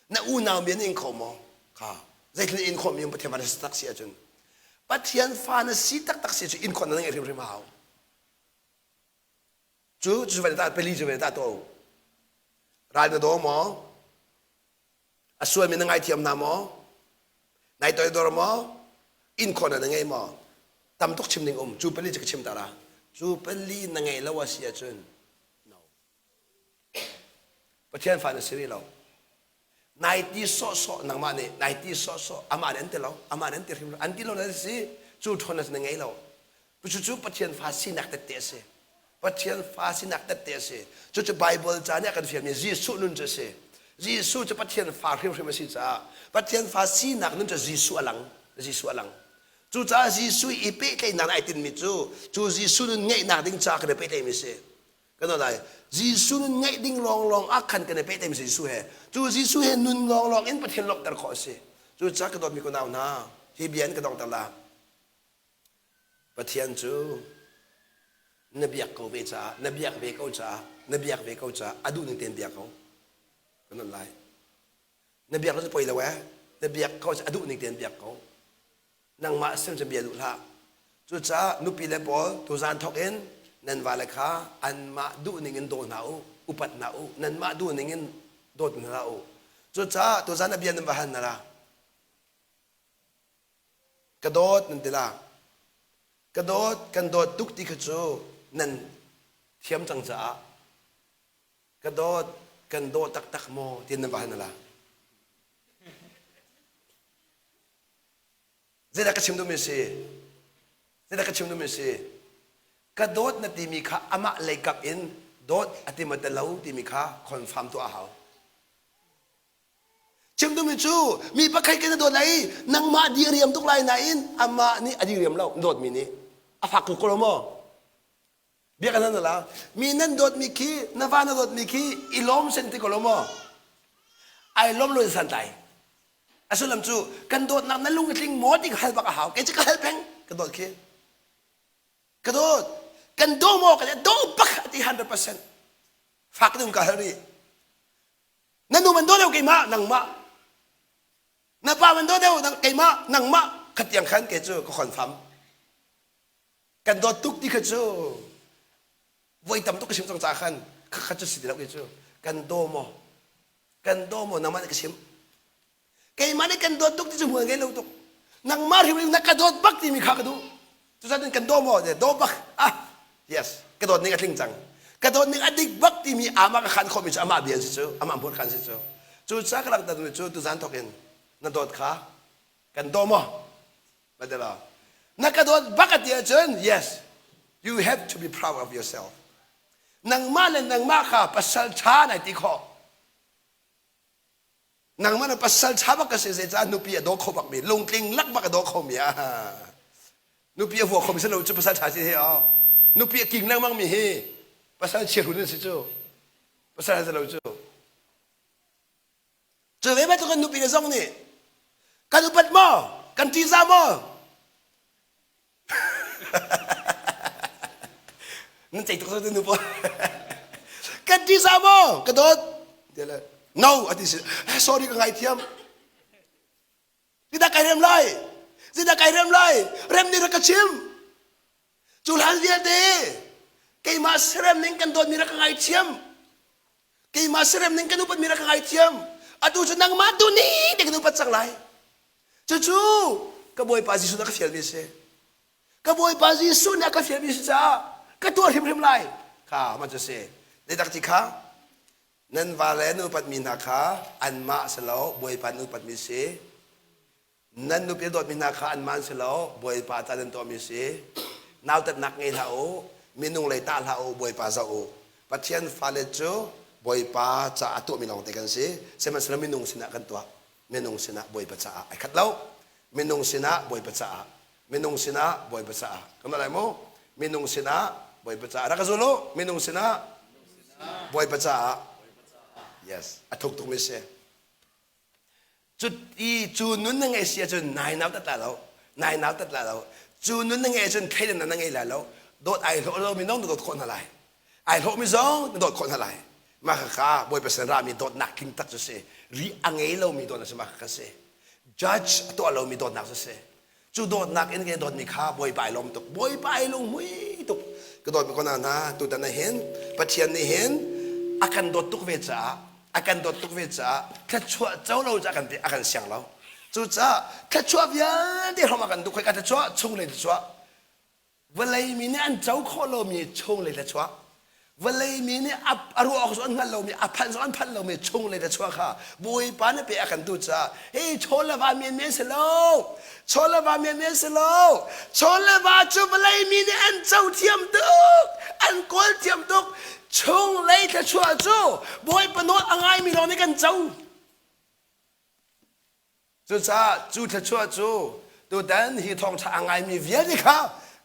Na unau bia na ing kho maw? Kha zeitlin in khawhmi um Pathian fa na si tak si ahcun Pathian fa na si taktak si cu in khawhnak na ngeih hrimhrim a hau. Cu cu van ta peli cu van ta to. Ral na daw maw? A sualmi na ngaithiam hna maw? Nai toidor maw? In khawhnak na ngei maw? Tam tuk chim ding um. Cu pali cu ka chim ta la. Cu pali na ngeih lo a si ahcun no. Pathian fa na si rih lo. Nai ti sawhsawh nangmah nih nai ti sawhsawh amah nih an ti lo amah nih an ti hrim lo an ti lo na si cu ṭhawn na ngei lo Cucu Pathian fa sinak tette a si. Pathian fa sinak tette a si. Cucu Bible ca nih a kan fialmi Jesuh nun cu a si. Jesuh cu Pathian fa hrimhrim a si caah Pathian fa sinak nun cu Jesuh a lang. Jesuh a lang. Cucaah Jesuh i pehtlaihnak ai tinmi cu cu Jesuh nun ngeihnak ding caah kan i pehtlaihmi a si. Kan lai. Jesuh nun ngeih ding lawnglawng ah khan kan i pehtlaihmi si Jesuh he. Cu Jesuh he nun lawnglawng in Pathian lawmhter khawh a si. Cucaah ka dawtmi kunau hna, hi bia in ka donghter la. Pathian cu na biak ko ve caah na biak ve ko caah na biak ve ko caah a duh ning tein biak ko kan nun lai na biak lo cu poi lo eh na biak ko a duh ning tein biak ko nangmah sim cu bia duh hlah cucaah nupi le pawl tuzan thawk in nan vale kha anmah duh ning in daw hna u upat hna u nanmah duh ning in dawt hna u cucaah tuzan a bia nan va hal hna la Ka dawt nan ti la. Ka dawt, kan dawt tuk ti kha cu nan thiam cang caah ka dawt, kan daw taktak maw ti nan va hal na la. Zeidah ka chim duhmi si? Zeidah ka chim duhmi si? Ka dawt na timi kha amah leikap in dawt a ti maw ti lo timi kha confirm tuah a hau. Chim duhmi cu mi pakhat kan dawt lai i nangmah diriam tuk lai nain amah nih a diriam lo dawtmi nih a fak ko ko maw? Bia kan hal la mi nan dawtmi khi na va na dawtmi khi i lawm sen ti ko lo maw? Ai lawm lo in santlai. A sullam cu kan dawtnak na lung i tling maw ti ka hal bak a hau. Kei cu ka hal peng ka dawt khi. Ka dawt. Kan daw maw ka daw bak a ti 100%. Fak ding ka hal rih. Na nu man daw deuh keimah nangmah. Na pa man daw deuh keimah nangmah. Khatiang khan kei cu ka confirm. Kan dawt tuk ti kha cu voi tam tuk ka chim cang caah khan khakhat cu si ti lo kei cu. Kan daw maw? Kan daw maw nangmah nih ka chim. Keimah nih kan dawt tuk ti cu hmual ngei lo tuk. Nangmah hrimhrim na ka dawt bak timi kha ka duh. Cucaah kan daw maw? Daw bak. Ah, yes. Ka dawt ning a tling cang. Ka dawt ning a dik bak timi amah ka khan khawhmi cu amah bia si cu, amah hmur khan si cu. Cucaah ka langhter mi cu tuzan thawk in na dawt kha kan daw maw? Badala. Na ka dawt bak a ti ahcun yes, you have to be proud of yourself. Nangmah le nangmah kha pasal ṭha nai ti khawh. Nangmah na pasal ṭha bak ka si zeicah nupi a daw kho bak mi lungtling lak bak a daw kho mi ah nupi a vua kho mi si lo cu pasal ṭha si hi aw nupi a king lengmang mi hi pasal chiahrun an si cu pasal si lo cu cu ve bantuk kan nupi le zong nih kan upat maw kan ṭihzah maw Nan ceih tuk cu nu pawl. Kan ti za maw? Ka dawt. No a ti si. Sorry ka ngaithiam. Zidah kai rem lai? Zidah kai rem lai? Rem nih rak ka chim. Cu hlan vialte keimah serem ning kan dawtmi rak ka ngaithiam. Keimah serem ning kan upatmi rak ka ngaithiam. Atu cu nangmah tu nih te kan upat cang lai. Cucu ka Bawipa Jesuh nih a ka fialmi a si. Ka Bawipa Jesuh nih a ka fialmi a si caah ka tuah hrimhrim lai. Kha man cu si. Zeidak ti kha nan vale nan upatmi hna kha anmah si lo Bawipa nan upatmi si. Nan nupi dawtmi hna kha anmah an si lo Bawipa ta nan tuahmi si. Nautatnak ngei hlah u, minung lei tah hlah u, Bawipa zoh u. Pathian fale cu Bawipa caah tuahmi lawngte kan si. Sihmanhsehlaw minung sinah kan tuah. Minung sinah Bawipa caah ai khat lo. Minung sinah Bawipa caah. Minung sinah Bawipa caah. Kan lai mu. Minung sinah Bawipa caah. Rak ka zul u. Minung sinah Bawipa caah. Yes. A thuk tukmi si. Cu ti cu nun na ngei si ahcun nai nau tat la lo. Nai nau tat la lo. Cu nun na ngei ahcun thleidan na ngei lai lo. Dawt ai hlawh lo mi nong na dawt khawh hna lai. Ai hlawh mi zong na dawt khawh hna lai. Mah khakha Bawipa sin rami dawtnak tling tak cu si. Ri a ngei lomi dawtnak cu mah khakha si. Judge a tuah lomi dawtnak cu si. Cu dawtnak in ke dawtmi kha Bawipa ai lawm tuk. Bawipa ai lunghmui tuk. Ka dawtmi ko hna tutan ah hin Pathian nih hin a kan dawt tuk ve caah a kan dawt tuk ve caah thluachuah co lo cu a kan a kan siang lo. Cucaah thluachuah vialte hram ah kan duh. Khoika thluachuah? Chunglei thluachuah. Vawlei mi nih an co khawh lomi chunglei thluachuah. Vawlei mi nih a ruah awk zong an hngalh lomi, a phanh zong an phanh lomi chunglei thluachuah kha Bawipa nih pe a kan duh caah hi chaw le va menmen si lo. Chaw le va menmen si lo. Chaw le va cu vawlei mi nih an co thiam tuk, an kawl thiam tuk. Chunglei thluachuah cu Bawipa nawl a ngaimi lawng nih kan co. Cucaah cu thluachuah cu tutan hi thawngṭha a ngaimi vialte kha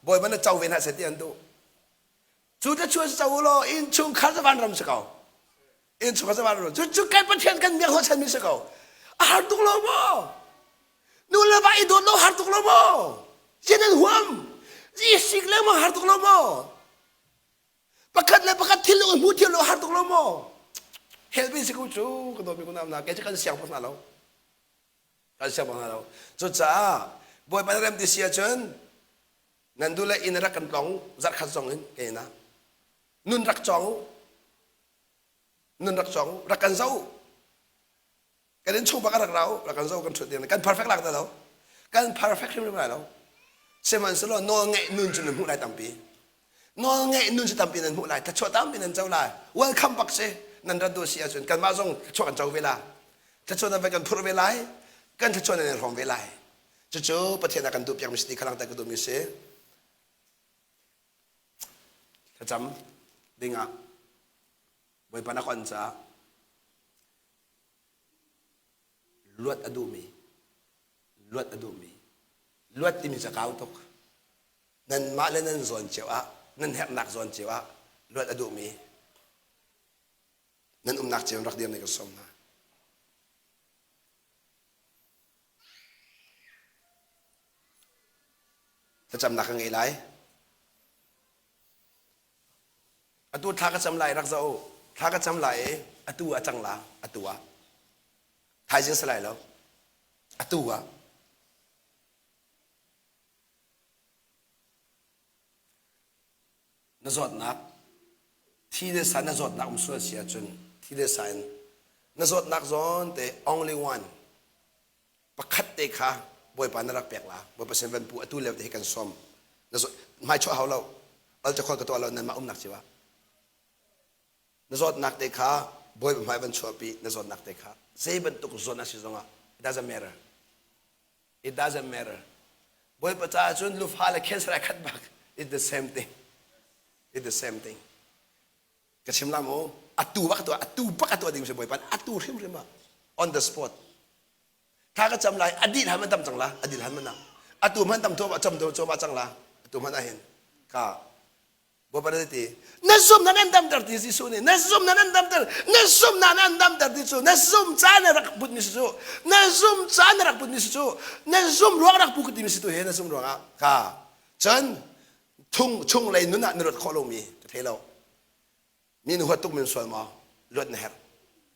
Bawipa na co ve hna seh ti an duh. Cu thluachuah cu co u law innchungkhar cu vanram si ko. Innchungkhar cu vanram. Cu cu kan Pathian kan biak hnawhchanmi si ko. A har tuk lo maw? Nu le va i dawt lo har tuk lo maw? Zian an huam. I sik lengmang har tuk lo maw? Pakhat le pakhat thil lo hmu thiam lo har tuk lo maw? Hell bi si ko cu ka dawtmi kunam na kei cu kan siang bak hna lo. Kan siang bak hna lo. Cucaah Bawipa na rem ti si ahcun nan duh le inn rak kan tlong zarhkhat zong in kei na nun rak cawng u. Nun rak cawng u. Rak kan zoh u. Kan in chung bak a rak ra u rak kan zo kan ṭhut ding kan perfect lak lo kan perfect hrimhrim lai lo sihmanhsehlaw nawl ngeih nun cu nan hmuh lai tampi nawl ngeih nun cu tampi nan hmuh lai thluachuah tampi nan co lai welcome bak si nan rat duh si ahcun kanmah zong thluachuah kan co ve la thluachuah nan vai kan phurh ve lai kan thluachuah nan i hrawm ve lai cucu Pathian a kan duh piakmi si ti kha langhter ka duhmi si thlacam dingah Bawipa na kon caah Luat a duhmi, luat a duhmi, luat timi cu a kau tuk. Nanmah le nan zawn cio ah, nan herhnak zawn cio ah luat a duhmi nan umnak cio in rak dir ne ka sawm hna. Thlacamnak ka ngei lai. Atu thla ka cam lai rak zoh u. Thla ka cam lai i atu ah cang la atu ah. Thaizing si lai lo. Atu ah. Na zawtnak thi le sa na zawtnak um sual si ahcun thi le sa in na zawtnak zawn te only one pakhat te kha Bawipa na rak pek la Bawipa sin van pu atu lio te hi kan sawm na hmai chuah hau lo alta khol ka tuah lo nanmah umnak cio ah na zawtnak te kha Bawipa hmai van chuahpi na zawtnak te kha zei bantuk zawtnak si zongah it doesn't matter it doesn't matter Bawipa caah cun lufa le cancer ai khat bak it's the same thing it's the same thing ka chim la mu atu bak tuah atu bak a tuah ding si Bawipa atu hrimhrim ah on the spot Thla ka cam lai a dih hlan man tam cang la a dih hlan man ah atu hman tam tuah cam tu cuma cang la atu hman ah hin ka Bawipa na ti na zum na nan damter ti Jesuh nih na zum na nan damter na zum na nan damter ti cu na zum ca na rak put mi si cu na zum ca na rak put mi si cu na zum ruang rak pu ti mi si tu he na zum ruang ah ka cun thung chung lei nun ah na ruat khawh lomi ka thei lo Mi na huat tuk min sual maw? Luat na herh.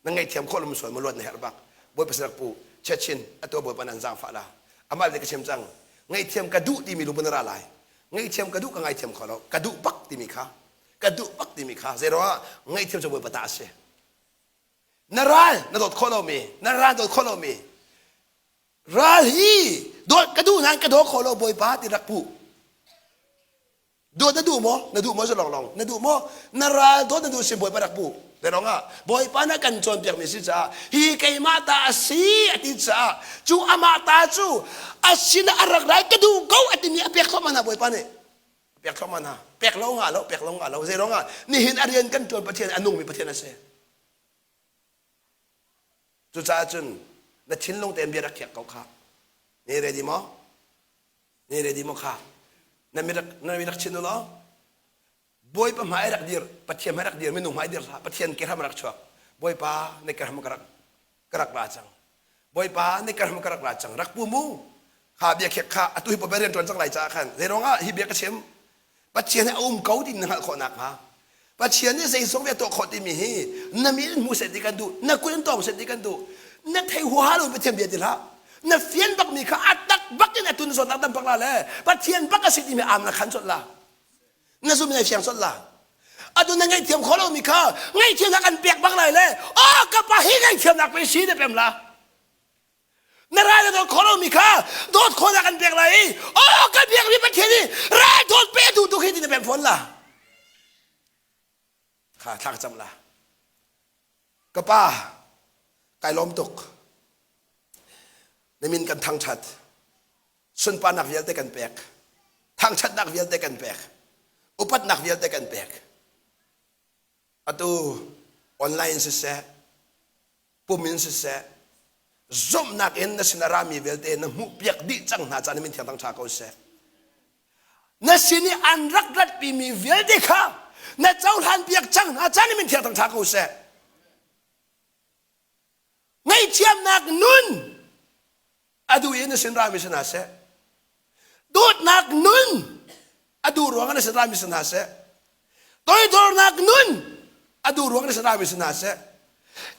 Na ngaihthiam khawh lo sual maw? Luat na herh bak. Bawipa sin rak pu. Chiachin, atu Bawipa nan zaangfah la. Amah le ka chim cang. Ngaihthiam ka duh timi lungput na ra lai. Ngaihthiam ka duh ka ngaithiam kho lo. Ka duh bak timi kha. Ka duh bak timi kha. Zeiruangah ngaihthiam cu Bawipa ta a si. Na ral na dawt khawh lomi, na ral dawt khawh lomi, ral hi dawt ka duh nain ka daw kho lo Bawipa ti rak puh. Dawt na duh maw? Na duh maw cu lawnglawng? Na duh maw? Na ral dawt na duh sin Bawipa rak puh. Te ah Bawipa na kan cawnpiakmi si caah hi keimah ta a si a ti caah cu amah ta cu a sin a rak rai ka duh ko a timi a pek thluahmah hna Bawipa nih. A pek thluahmah hna. Pek lo ngah lo, pek lo ngah lo. Zei ruangah nihin a rian kan ṭuan Pathian a nungmi Pathian a si. Cucaah cun na thinlung tein bia rak khiak ko kha. Ni ready maw? Ne ready maw kha na mi rak na mi rak chin u law Bawipa hmai rak dir Pathian hmai rak dir minung hmai dir hlah Pathian ke hram rak chuak Bawipa na ke hram ka rak ka rak ra cang Bawipa na ke hram ka rak ra cang rak pu mu kha bia khek kha atu hi pa rian ṭuan cang lai caah khan zei ruangah hi bia ka chim Pathian hi a um ko ti na hngalh khawh nakhnga Pathian nih zeizong vialte tuah khawh timi hi na mi in hmu seh ti kan duh na kut in tawng seh ti kan duh na thei huaha lo Pathian bia ti hlah na fian bak mi kha a tak bak in a tun zawtnak dam bak la le Pathian bak a si timi am na khan colh la na zum na fiang colh la atu na ngaihthiam khawh lomi kha ngaihthiamnak an pek bak lai le oh ka pa hi ngaihthiamnak pe si na pem la. Na ral na dawt khawh lomi kha dawt khawhnak kan pek lai i aw kan biakmi Pathian hi ral dawt pe duh tuk hi ti na pem fawn la. Kha thla ka cam la. Ka pa, kai lawm tuk. Na min kan thangṭhat. Sunparnak vialte kan pek. Thangṭhatnak vialte kan pek. Upatnak vialte kan pek. Atu online siseh, pum in siseh, zumhnak in na sin a rami vialte na hmuhpiak dih cang hna caan min thiang thang ṭha ko seh. Na sin i an rak ratpimi vialte kha na cohlan piak cang hna caan min thiang thang ṭha ko seh. Ngaihthiamnak nun a duh i na sin rami si hna seh. Dawtnak nun a duh ruangah na sin rami si hna seh. Toidornak nun a duh ruangah na sin rami si hna seh.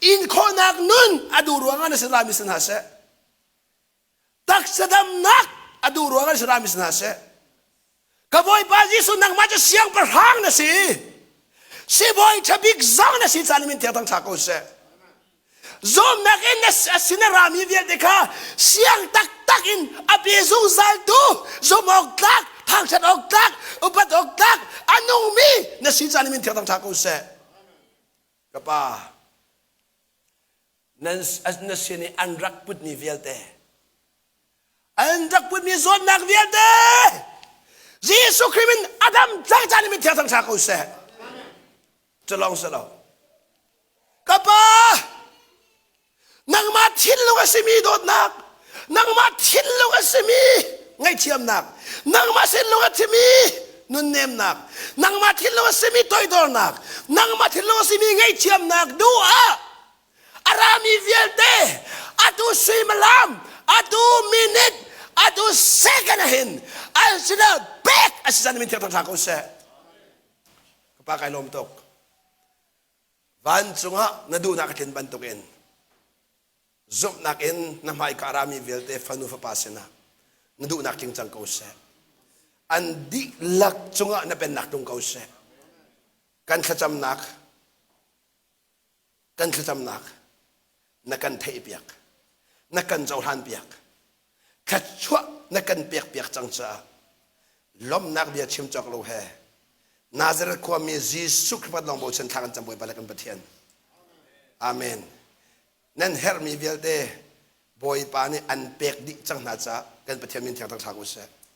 Inkhawhnak nun a duh ruangah na sin rami si hna seh. Taksa damnak a duh ruangah na sin rami si hna seh. Ka Bawipa Jesuh nangmah cu siangpahrang na si. Sibawi ṭha bik zong na si caan min thiang thangṭha ko seh. Zawmnak in na sin a rami vialte kha siang taktak in a pe zungzal tu zumh awk tlak, thangṭhat awk tlak, upat awk tlak, a nungmi na si caan min thiang thangṭha ko seh. Ka pa, na sin i an rak putmi vialte an rak putmi zawtnak vialte Jesuh Khrih min a dam cang caan min thiang thangṭha ko seh. Cu lawng si lo. Ka pa, nangmah thinlung a simi dawtnak, nangmah thinlung a simi ngaihthiamnak, nangmah thinlung a simi nunnemnak, nangmah thinlung a simi toidornak, nangmah thinlung a simi ngaihthiamnak duh ah a rami vialte atu suimilam atu minute atu second ahin an sinah pek a si zan min thiang thang ko seh. Ka pa kai lawm tuk. Vancung ah na duhnak a tlin bantukin zumhnak in na hmaika a rami vialte fanu fapa sinah na duhnak tling cang ko seh. An dihlak cungah na pennak tlung ko seh. Kan thlacamnak kan thlacamnak na kan theihpiak na kan cohlanpiak thluachuah na kan pekpiak cang caah lawmhnak bia chim cawk lo he Nazareth khuami Jesuh Khrih lawng bochan thla kan cam Bawipa le kan Pathian. Amen. Nan herhmi vialte Bawipa nih an pek dih cang hna caah kan Pathian min thiang thang ko seh.